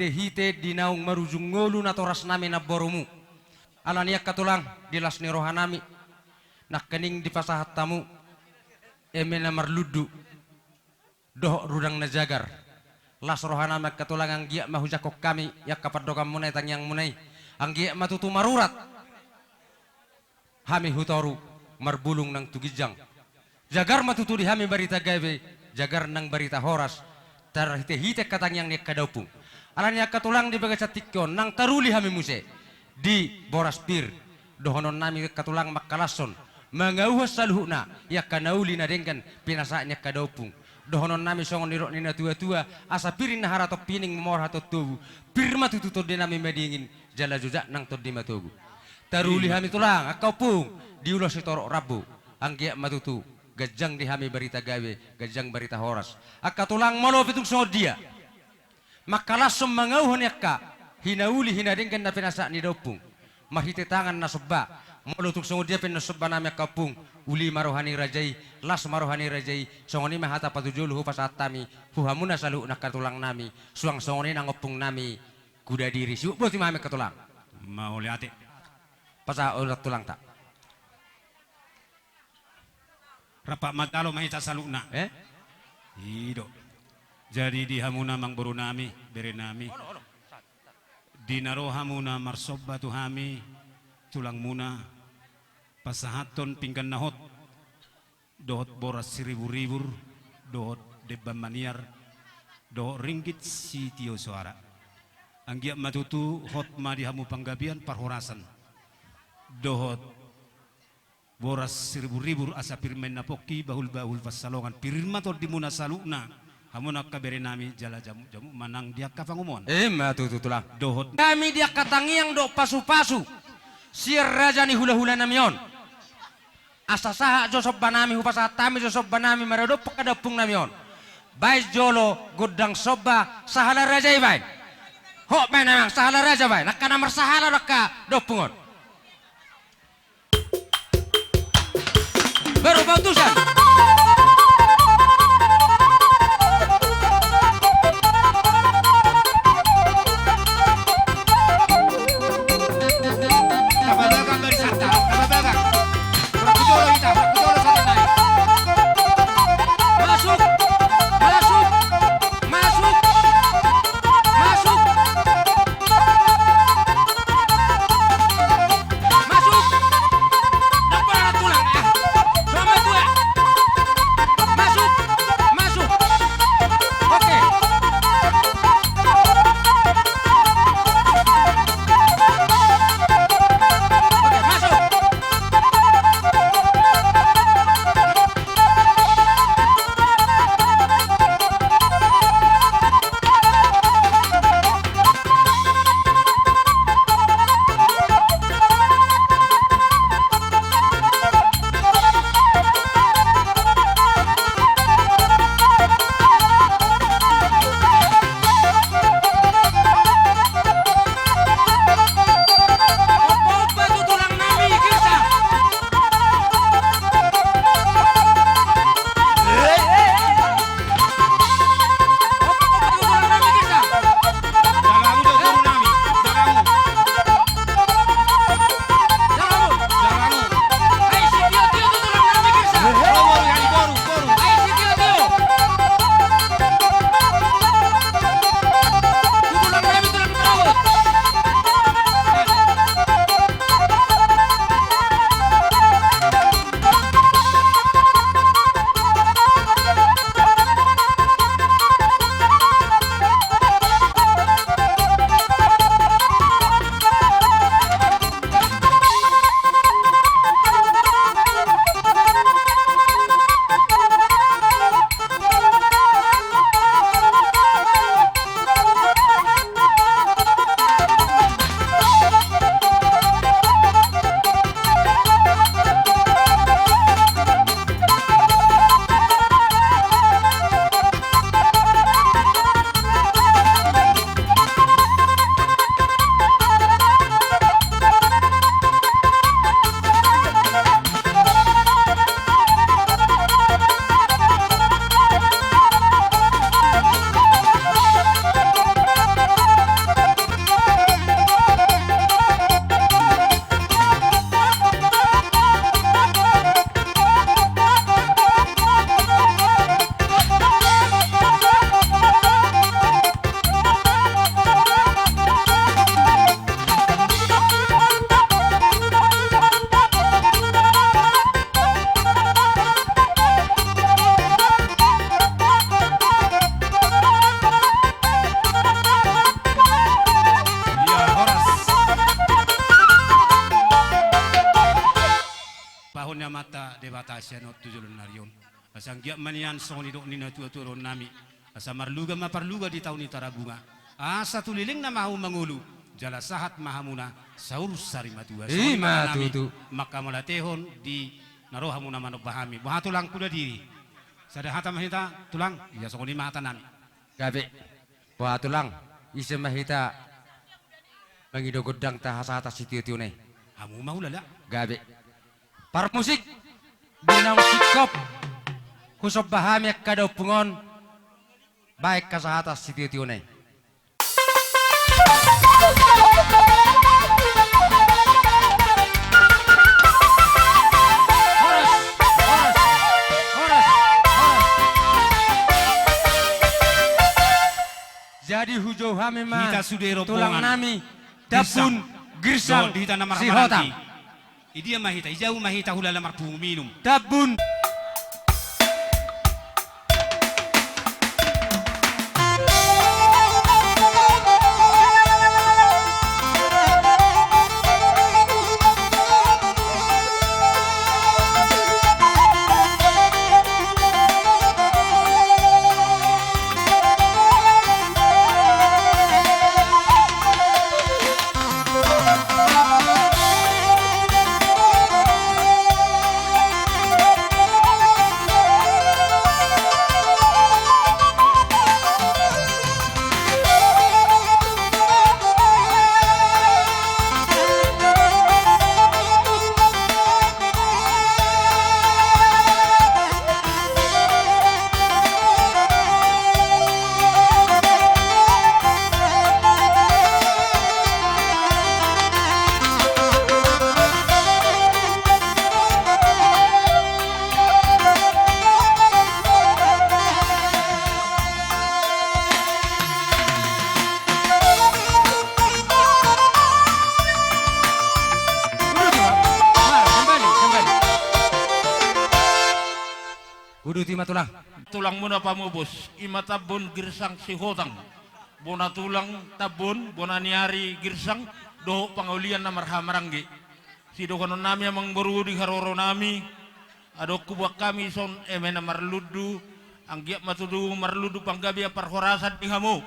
hite di naung marujung ngolu natorasnami namborumu. Alani i angka tulang, di las ni rohanami nangkining dipasahat hamu eme na marlundu dohot rudang na jagar. Las rohanami angka tulang, anggiat ma hujangkon hami i angka pandohanmuna i, tangiangmuna i. Anggiat ma tutu marurat hami hu toru, marbulung nang tu ginjang. Jagar ma tutu di hami barita gabe, jagar nang barita horas, tarhitehite angka tangiang ni angka daompung. Alani i angka tulang, di bagasan tingki on nang taruli hami muse di boras pir. Dohononnami angka tulang mangkalashon, mangauhon saluhutna i angka na uli na denggan pinasahat ni angka daompung. Dohononnami songon nidok ni natuatua, asa pir inna haraton pining, mamora hatop tobu, pir ma tutu tondinami madingin, jala jojak nang tondi matogu. Taruli hami tulang, angka ompung, di ulos sitorop rambu. Anggiat ma tutu ganjang di hami barita gabe, ganjang barita horas. Angka tulang, molo pe tung songon dia mangkalashon, mangauhon i angka hinauli hinadenggan na pinasahat ni daompung marhite tangan na somba, molo tung songon dia pe annon sombanami angka ompung, uli ma roha ni raja i, las ma roha ni raja i. Songon i ma hata patujolo hupasahat hami hu hamuna saluhutna angka tulangnami, suang songon i nang ompungnami Kudadiri. Sibotima hami angka tulang. Mauliate. Pasahat ulang tulangta. Rap ma jalo ma hita saluhutna. Eh? I do. Jadi di hamuna amangborunami, berenami, di na ro hamuna marsomba tu hami, tulangmuna, pasahathon pinggan na hot, dohot boras siribur-ribur, dohot demban maniar, dohot ringgit sitio soara. Anggiat ma tutu hot ma di hamu panggabean parhorasan, dohot boras siribur-ribur asa pir ma inna pongki, bahul-bahul pansalongan, pir ma tondimuna saluhutna, hamuna angka berenami, jala jamuk-jamuk ma nang di angka pangomoan. I ma tutu tulang. Dohot hami di angka tangiang dohot pasu-pasu sian raja ni hula-hulanami on. Asa sahat jo sombanami, hupasahat hami jo sombanami maradophon angka daompungnami on. Baen jolo gondang somba sahala raja i baen. Hot baen amang, sahala raja baen. Angka na marsahala do angka daompung on. Baru pautusan. Tababagang barisan ta, tababagang. Marhujolo hita, marhujolo sahat nai. Masuk, masuk, masuk, masuk. Masuk. Dapat tulang, ah. Selamat tua. Debata sian on tu joloan ni ari on. Asa anggiat ma nian songon nidok ni natuatua dohonon nami. Asa marluga ma parluga di tao ni Tarabunga. Asa tu lelengna ma hamu mangolu. Jala sahat ma hamuna saur sari matua. Songon i ma tutu. Manghamauliatehon di na ro hamuna manomba hami. Boha tulang, poda diri. Sada hata ma hita tulang. Ia songon i ma hata nami. Gabe. Boha tulang, ise ma hita mangido gondang ta hasahatan sitio-tiona i? Hamu ma hulala. Gabe. Parmusik, di naung singkop husomba hami angka da ompung on, baen hasahatan sitio-tiona i. Horas, horas, horas, horas. Jadi hujou hami ma hita sude rombongan tulang nami, Tambun Girsang, Girsang Sihotang. Di hita na marhamaranggi. Idia ma hita, ijou ma hita hulala marpungu minum. Tambun. Uduti ma tulang. Tulangmuna pamupus, i ma Tambun Girsang Sihotang. Bona tulang Tambun, bona ni ari Girsang, dohot pangaulian na marhamaranggi. Sidohonon nami amangboru di haroro nami, adong huboan hami dison eme na marlundu, anggiat ma tutu marlundu panggabean parhorasan di hamu.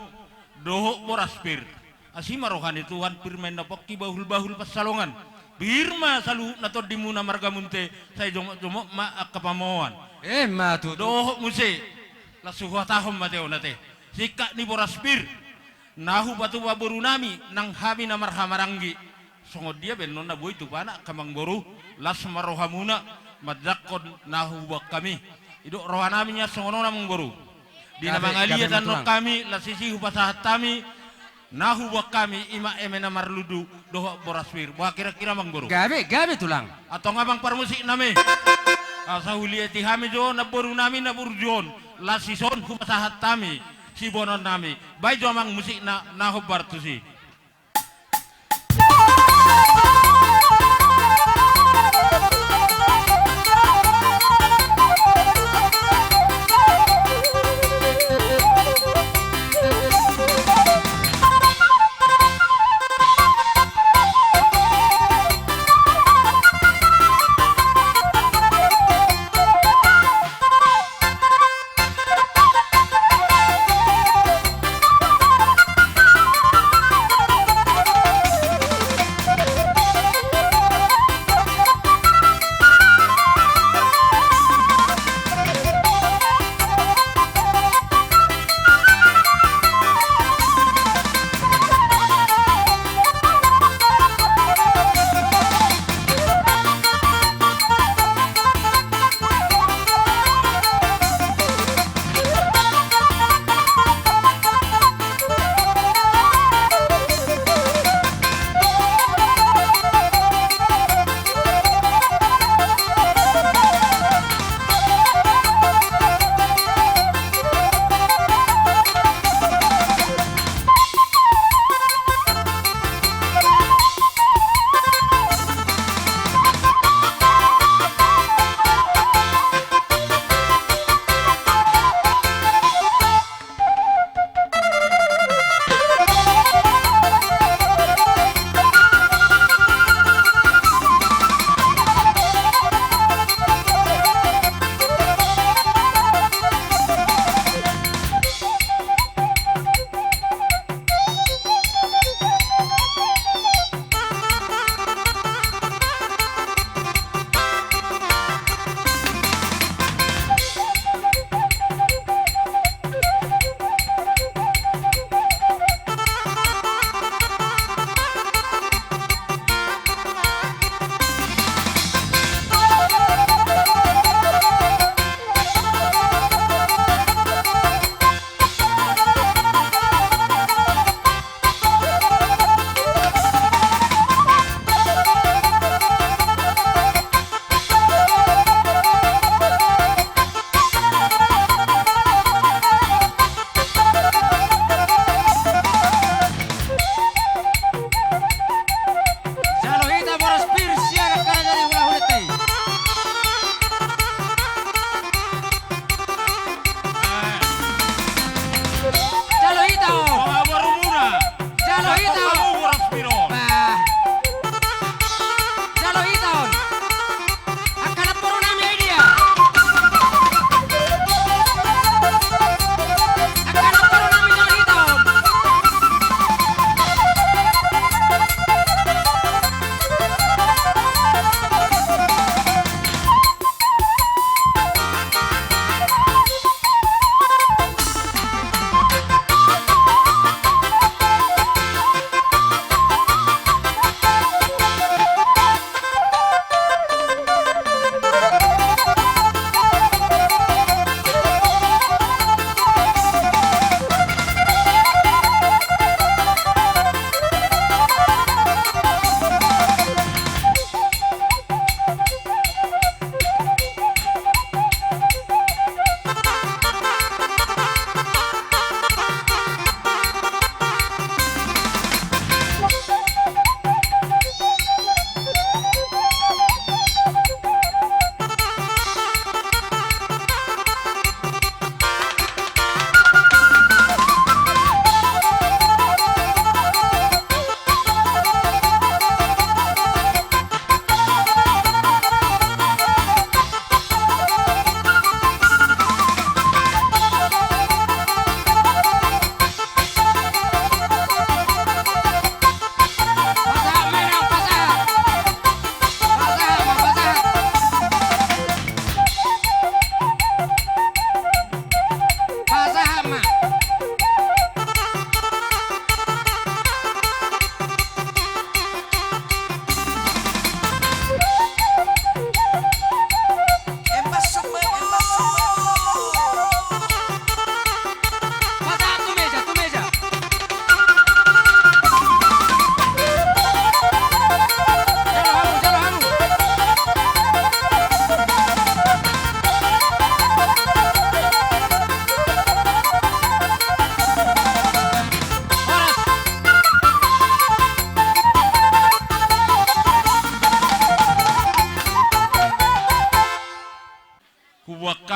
Dohot boras pir. Asi ma roha ni Tuhan pir ma inna pongki bahulbahul pansalongan. Pir ma saluhut na tondimuna marga Munthe, sai jomotjomot ma angka pamoan. Emma tutu. Dohot muse. Laos huhatahon ma teona te. Singkat ni boras pir. Na hupatupa boru nami, nang hami na marhamaranggi. Songon dia baenonna boi tupana angka amangboru, las ma rohamuna, manjangkon na huboan hami. Didok roha nami nian songon on amangboru. Di na mangaliat annon hami, las isi hupasahat hami, na huboan hami, i ma eme na marlundu, dohot boras pir. Boha kira-kira amangboru? Gabe, gabe tulang. Antong amang parmusik nami. Asa huliati hami jo, namboru nami na burju on, las ison hupasahat hami, siboanon nami. Baen jo amang musikna, na hombar tusi.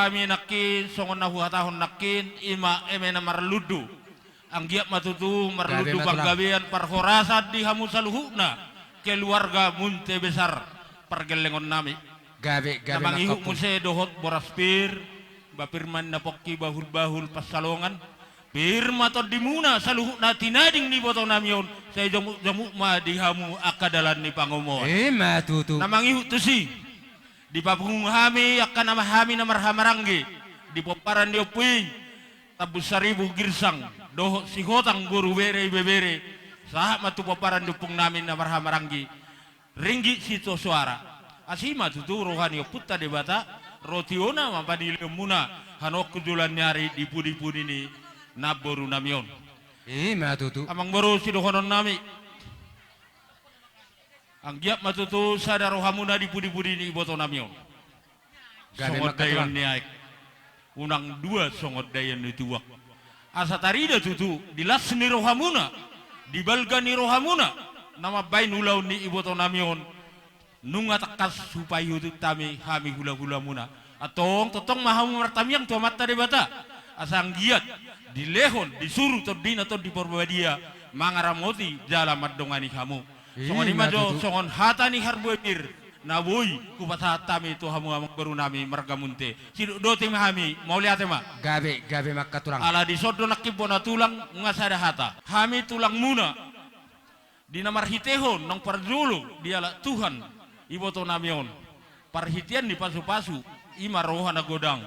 hami nangkin, songon na huhatahon nangkin, i ma eme na marlundu. Anggiat ma tutu marlundu panggabean parhorasan di hamu saluhutna, keluarga Munte Besar pargellengon nami. Gabe, gabe. Na mangihut muse dohot boras pir, ba pir ma ninna pongki, bahul-bahul pansalongan. Pir ma tondimuna saluhutna tinading ni iboto nami on, sai jamuk-jamuk ma di hamu angka dalan ni pangomoan. I ma tutu. Na mangihut tusi, dipapungu hami angka na hami na marhahamaranggi di pomparan ni ompu i, Tambun Saribu Girsang dohot Sihotang boru bere ibebere, sahat ma tu pomparan ni ompung nami na marhahamaranggi Ringgit Sitosoara. Asi ma tutu roha ni Ompunta Debata, ro tiona ma panileonmuna hanohok tu joloan ni ari di pudi-pudi ni namboru nami on. I ma tutu. Amangboru, sidohonon nami, anggiat ma tutu sada rohamuna di pudi-pudi ni iboto nami on. Gabe ma tulang. Songon daion ni aek, unang dua songon daion ni tuak. Asa tarida tutu di las ni rohamuna, di balga ni rohamuna, na mambahen ulaon ni iboto nami on, nunga tangkas hupaihutihut hami, hami hula-hulamuna. Antong tongtong ma hamu martamiang tu Amanta Debata, asa anggiat dilehon, disuru Tondina Tondi Parbadia mangaramoti jala mandongani hamu. Songon i ma jo, songon hata ni Harboe Pir na boi hupasahat hami tu hamu amangboru nami marga Munte. Sidok dote ma hami, mauliate ma. Gabe, gabe ma angka tulang. Ala dison do nangkin bona tulang, nunga sada hata. Hami tulangmuna, di na marhitehon naung parjolo dialap Tuhan iboto nami on, parhitean ni pasu-pasu, i ma roha na godang.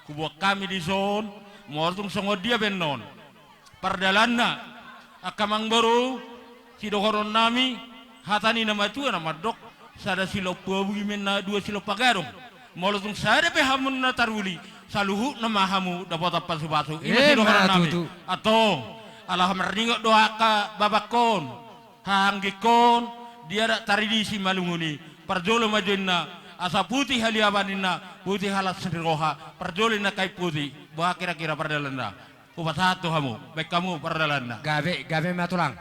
Huboan hami dison, molo tung songon dia pe annon pardalanna, angka amangboru, sidohonon nami, hata ni na matua na mandok, sada silompa bui ma ninna, dua silompa gadong. Molo tung sada pe hamu na taruli, saluhutna ma hamu dapotan pasu-pasu. I ma sidohonon nami. Antong, ala marningot do angka babangkon, hahaanggingkon, di adat tradisi Manungun i, parjolo ma jo ninna, asa putih haliapan ninna, putih alas ni roha, parjolo ninna kain putih, boha kira-kira pardalanna. Hupasahat tu hamu, baen hamu pardalanna. Gabe, gabe ma tulang.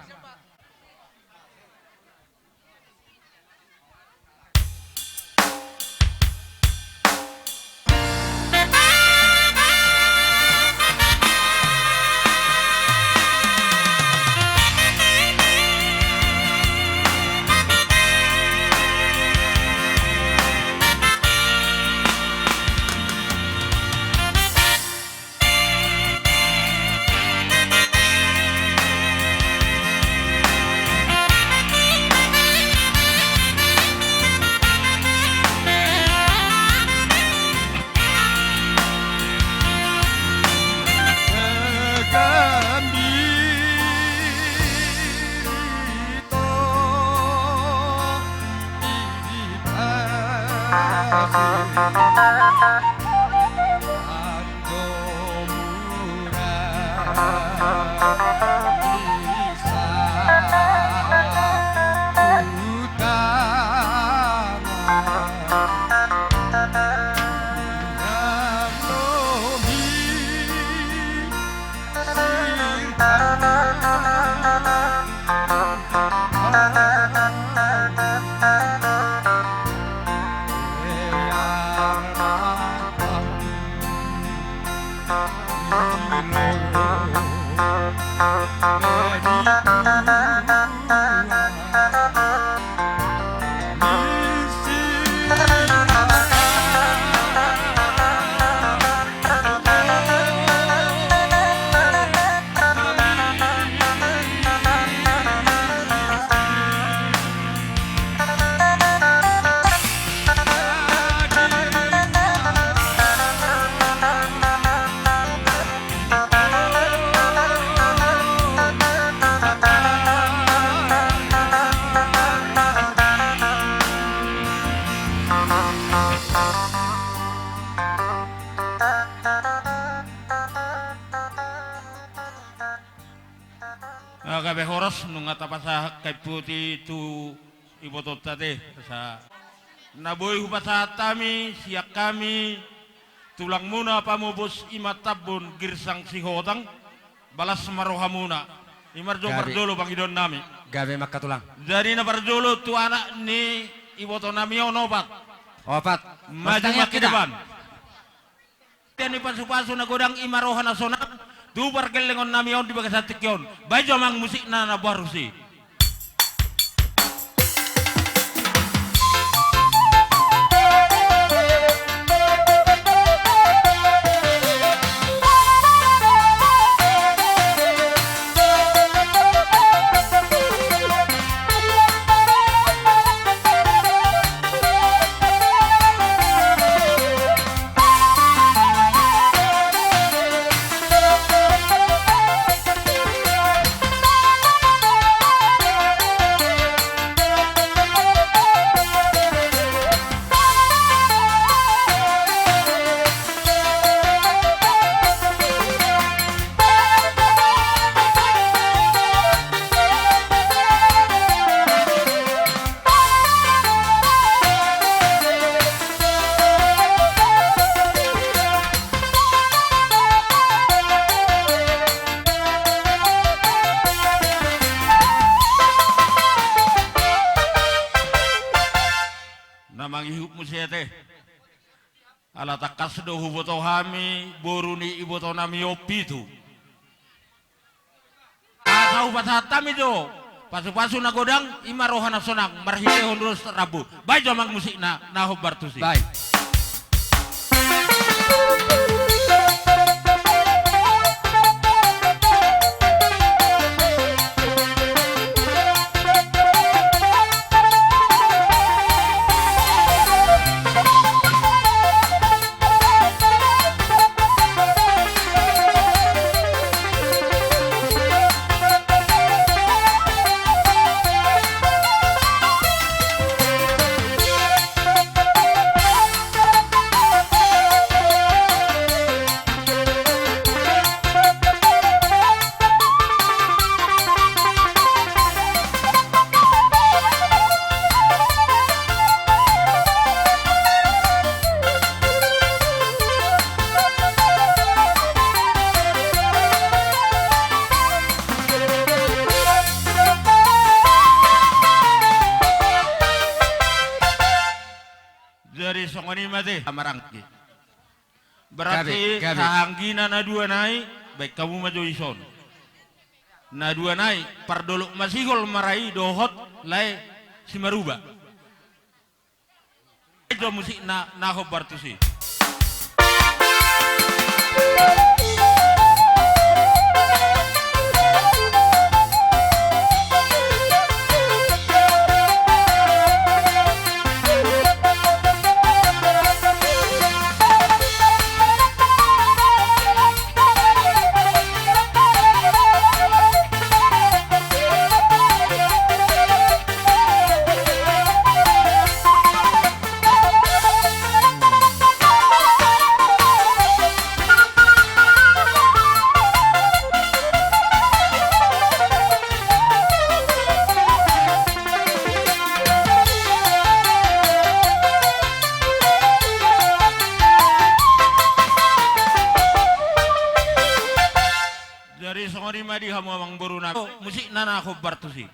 Ah, gabe horas, nunga tapasahat kain putih tu ibotonta te, asa na boi hupasahat hami sian hami tulangmuna pamupus i ma Tambun Girsang Sihotang, balas ma rohamuna. I ma jo parjolo pangidoan nami. Gabe ma angka tulang. Jadi na parjolo tu anak ni iboto nami on opat. Opat. Maju ma ke depan. Parhitean ni pasupasu na godang i ma roha na sonang tu pargellengon nami on di bagasan tingki on. Baen jo amang musikna na boharusi. Na mangihut muse ate. Ala tangkas do huboto hami boru ni ibotonami on pitu. Asa hupasahat hami jo pasupasu na godang i ma roha na sonang marhitehon ulos rambu. Baen jo amang musikna na hombar tusi. Baen. Jadi songon i ma ate, maranggi. Berarti gabe, gabe. Sahanggina na dua nai, baen hamu ma jo dison. Na dua nai, pardolok masihol ma ra i dohot lae Simaruba. Baen jo musikna na hombar tusi. Jadi songon i ma di hamu amang boru nami. Musikna na hombar tusi.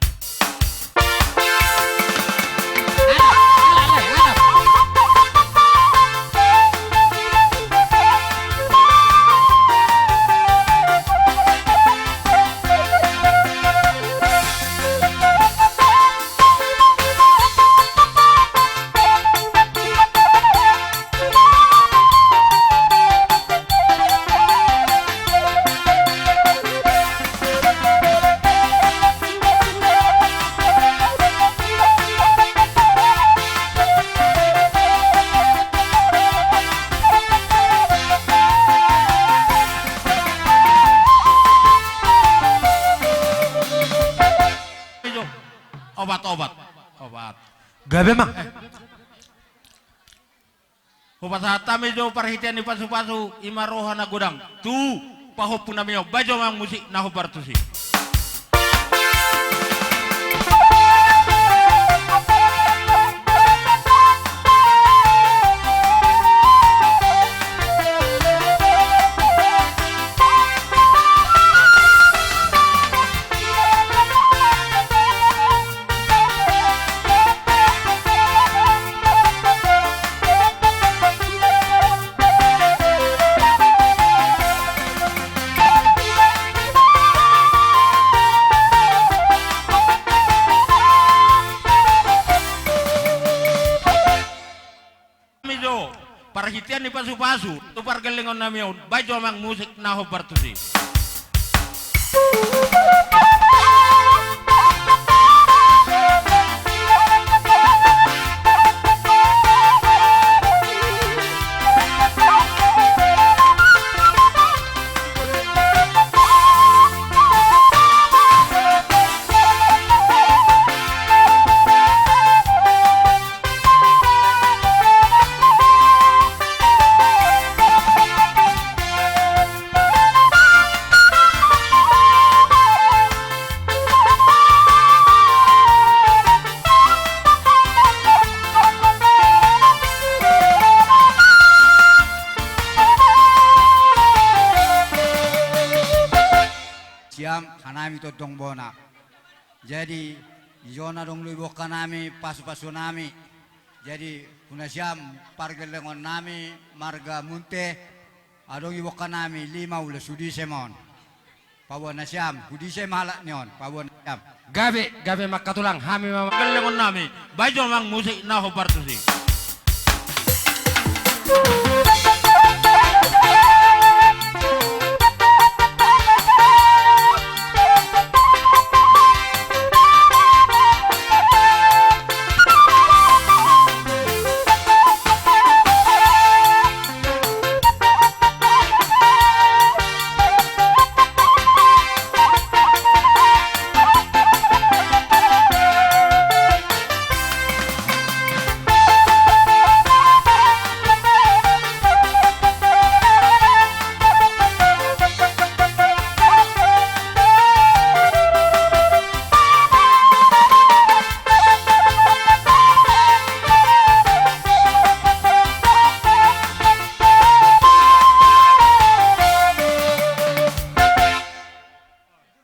Obat, obat, obat. Gabe ma. Hupasahat hami jo parhitean ni pasupasu i ma roha na godang tu pahompu nami on. Baen jo amang musik na hombar tusi. ni pasupasu tu pargellengon nami on, baen jo amang musik na hombar tusi. Siam hanami tondong bona. Jadi, i jo na adong do iboan nami, pasupasu nami. Jadi, tu na siam pargellengon nami, marga Munte, adong iboan nami, lima ulos, tu disi ma on. Paboa na siam, tu disi ma halak ni on, paboa na siam. Gabe, gabe ma angka tulang, hami ma pargellengon nami, baen jo amang musik na hombar tusi.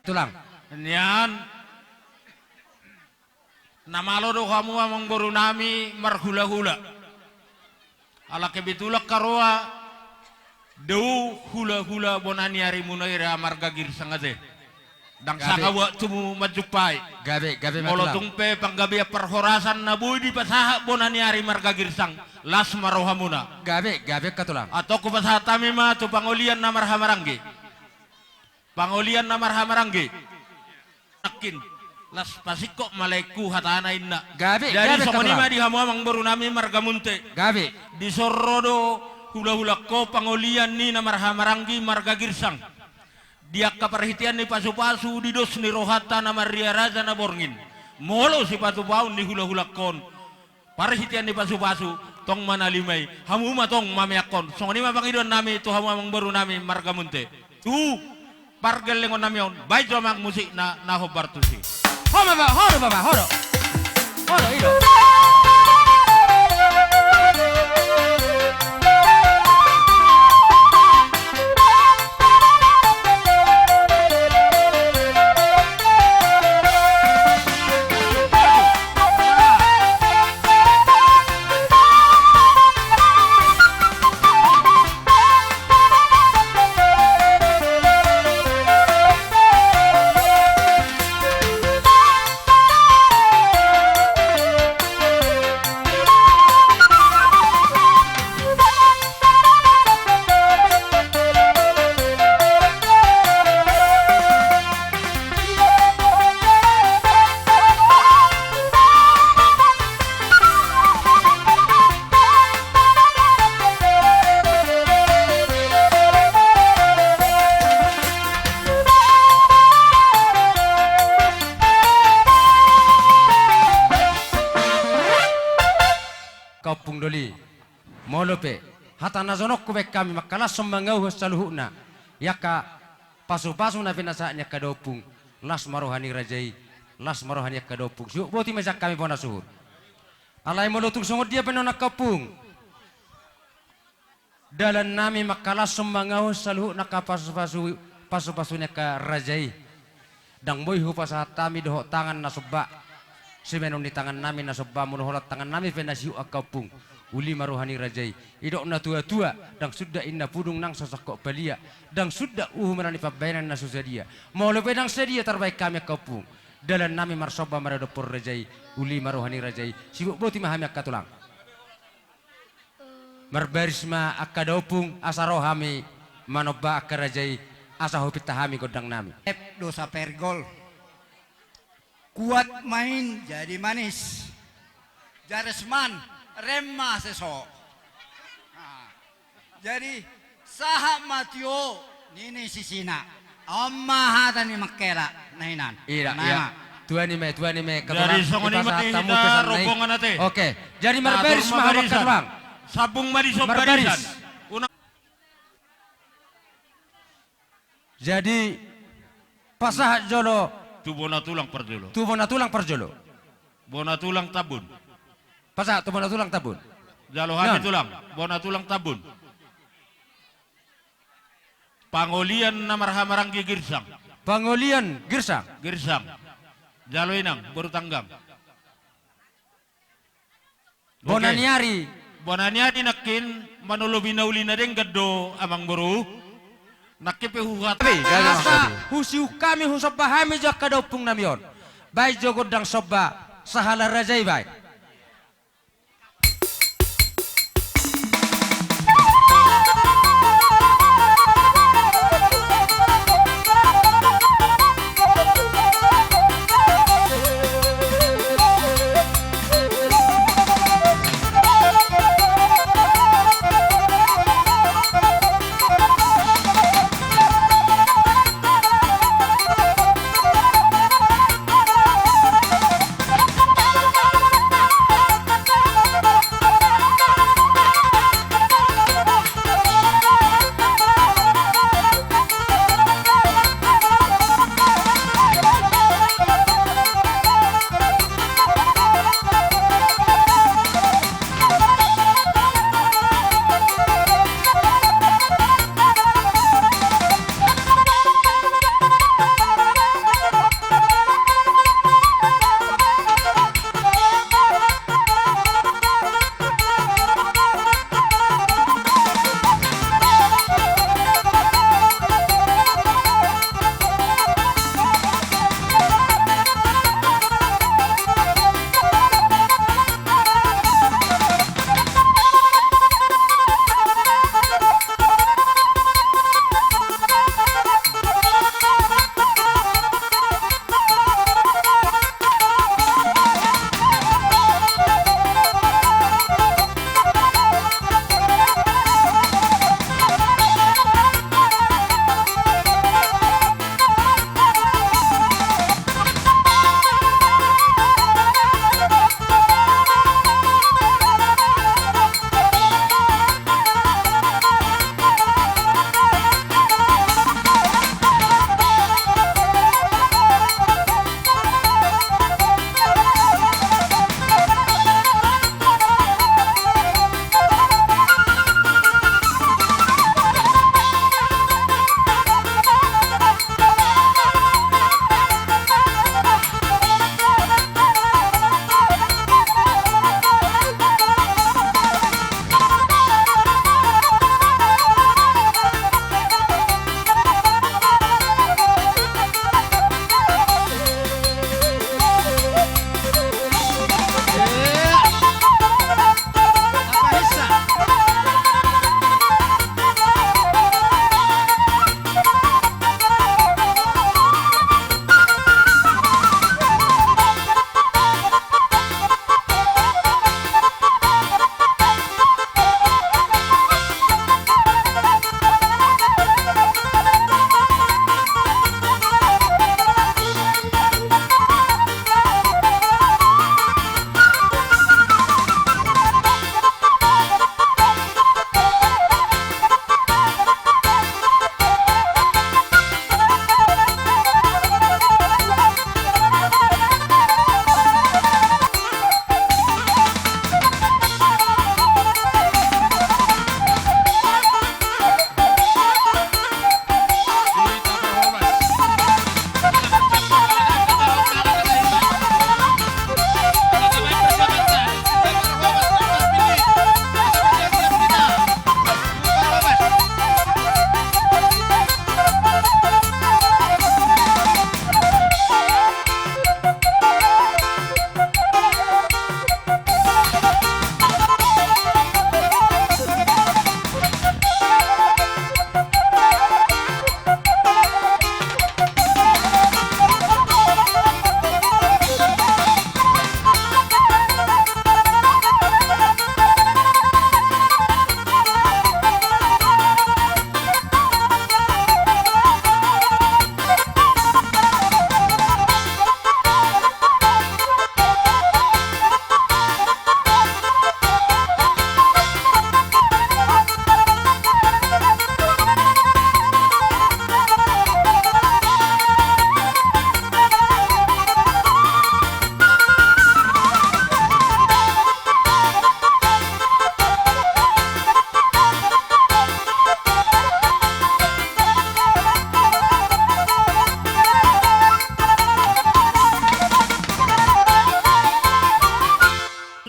Tulang. Nian. Na malo do hamu amangboru nami marhulahula. Ala kebetulan haroa do hulahula bona ni arimuna i ra marga Girsang ate. Ndang sanga waktumu manjumpai. Gabe, gabe ma tulang. Molo tung pe panggabean parhorasan na boi dipasahat bona ni ari marga Girsang, las ma rohamuna. Gabe, gabe angka tulang. Antong hupasahat hami ma tu pangolian na marhahamaranggi. Pangolian na marhahamaranggi. Nangkin, las pasingkop ma laengku hatana inna. Gabe, gabe angka tulang. Jadi songon i ma di hamu amangboru nami marga Munte. Gabe. Dison ro do hulahulangkon pangolian ni na marhahamaranggi marga Girsang. Di angka parhitean ni pasupasu di dos ni rohanta na marria raja na borngin. Molo sipatupaon ni hulahulangkon. Parhitean ni pasupasu, tong ma na lima i, hamu ma tong mameakkon. Songon i ma pangidoan nami tu hamu amangboru nami marga Munte. Tu pargellengon nami on, baen jo amang musik na, na hombar tusi. Ho ma ba, ho do baba, ho do. Ho do, i do. Angka ompung doli. Molo pe hata na jonok hubaen hami mangkalashon mangauhon saluhutna i angka pasupasu na pinasahat ni angka da ompung. Las ma roha ni raja i, las ma roha ni angka da ompung. Sibotboti ma sian hami bona suhut. Alai molo tung songon dia pe nuaeng angka ompung, dalan nami mangkalashon mangauhon saluhutna angka pasupasu, pasupasu ni angka raja i. Ndang boi hupasahat hami dohot tangan na somba. Sibaenon ni tangan nami na somba, molo holan tangan nami pe na sihut angka ompung. Uli ma roha ni raja i. Didok natuatua, ndang sundat inna pudung nang so sangkot palia. Ndang sundat uhum na ni pambahenan na so sadia. Molo pe ndang sadia tarbahen hami angka ompung, dalan nami marsomba maradophon raja i. Uli ma roha ni raja i. Sibotboti ma hami angka tulang. Marbaris ma angka daompung, asa ro hami manomba angka raja i, asa hupinta hami gondang nami. Ep dosa pergol. Kuat main jadi manis. Jaresman, rem ma seso. Nah, jadi sahat ma tio, nini sisina. On ma hata ni mangkela, na hinan. Ira, ira. Tuani me, tuani me, jadi songon i ma di hita rombongan ate. Oke, jadi marbaris ma hamu angka tulang. Sambung ma di son barisan. Jadi pasahat jolo. Tu bona tulang parjolo. Tu bona tulang parjolo. Bona tulang Tambun. Pasahat tu bona tulang Tambun. Jalo hami tulang. Bona tulang Tambun. Pangolian na marhahamaranggi Girsang. Pangolian Girsang. Girsang. Jalo inang boru Tanggang. Bona ni ari. Bona ni ari nangkin, manolopi na uli na denggan do amang boru. Nangkin pe huhat. Asa husiuk hami, husomba hami jo angka daompung nami on. Baen jo gondang somba sahala raja i baen.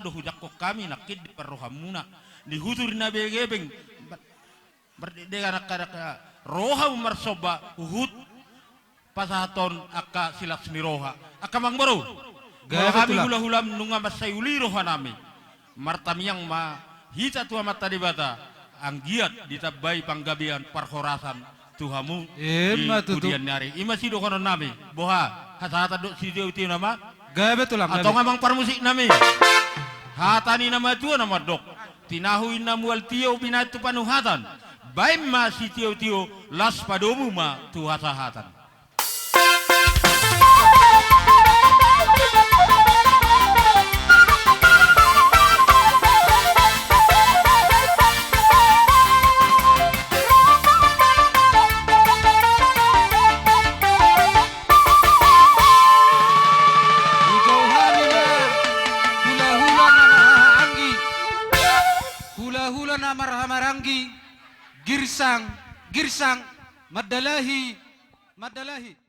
do hujangkon hami nangkin di parrohamuna, di huturi na begebeng, mar-, mardekdegan angka, angka roha marsomba huhut pasahathon angka silas ni roha. Angka amangboru, gabe molo hami tulang. Hulahulam nunga mansai uli rohanami, martamiang ma hita tu Amanta Debata, anggiat ditambai panggabean parhorasan tu hamu. Ima di tutu. Pudian ni ari. Ima sidohononnami. Boha, hasahatan dohot sitiotio nama? Gabe tulang, gabe. Antong amang parmusiknami, hata ni na matua na mandok: Tinahu inna mual tio binahen tu panuhatan, baen ma sitiotio laos padomu ma tu hasahatan. Hujou hami ma hulahula na marhahamaranggi, hulahula na marhahamaranggi, girsang, girsang, mandalahi, mandalahi.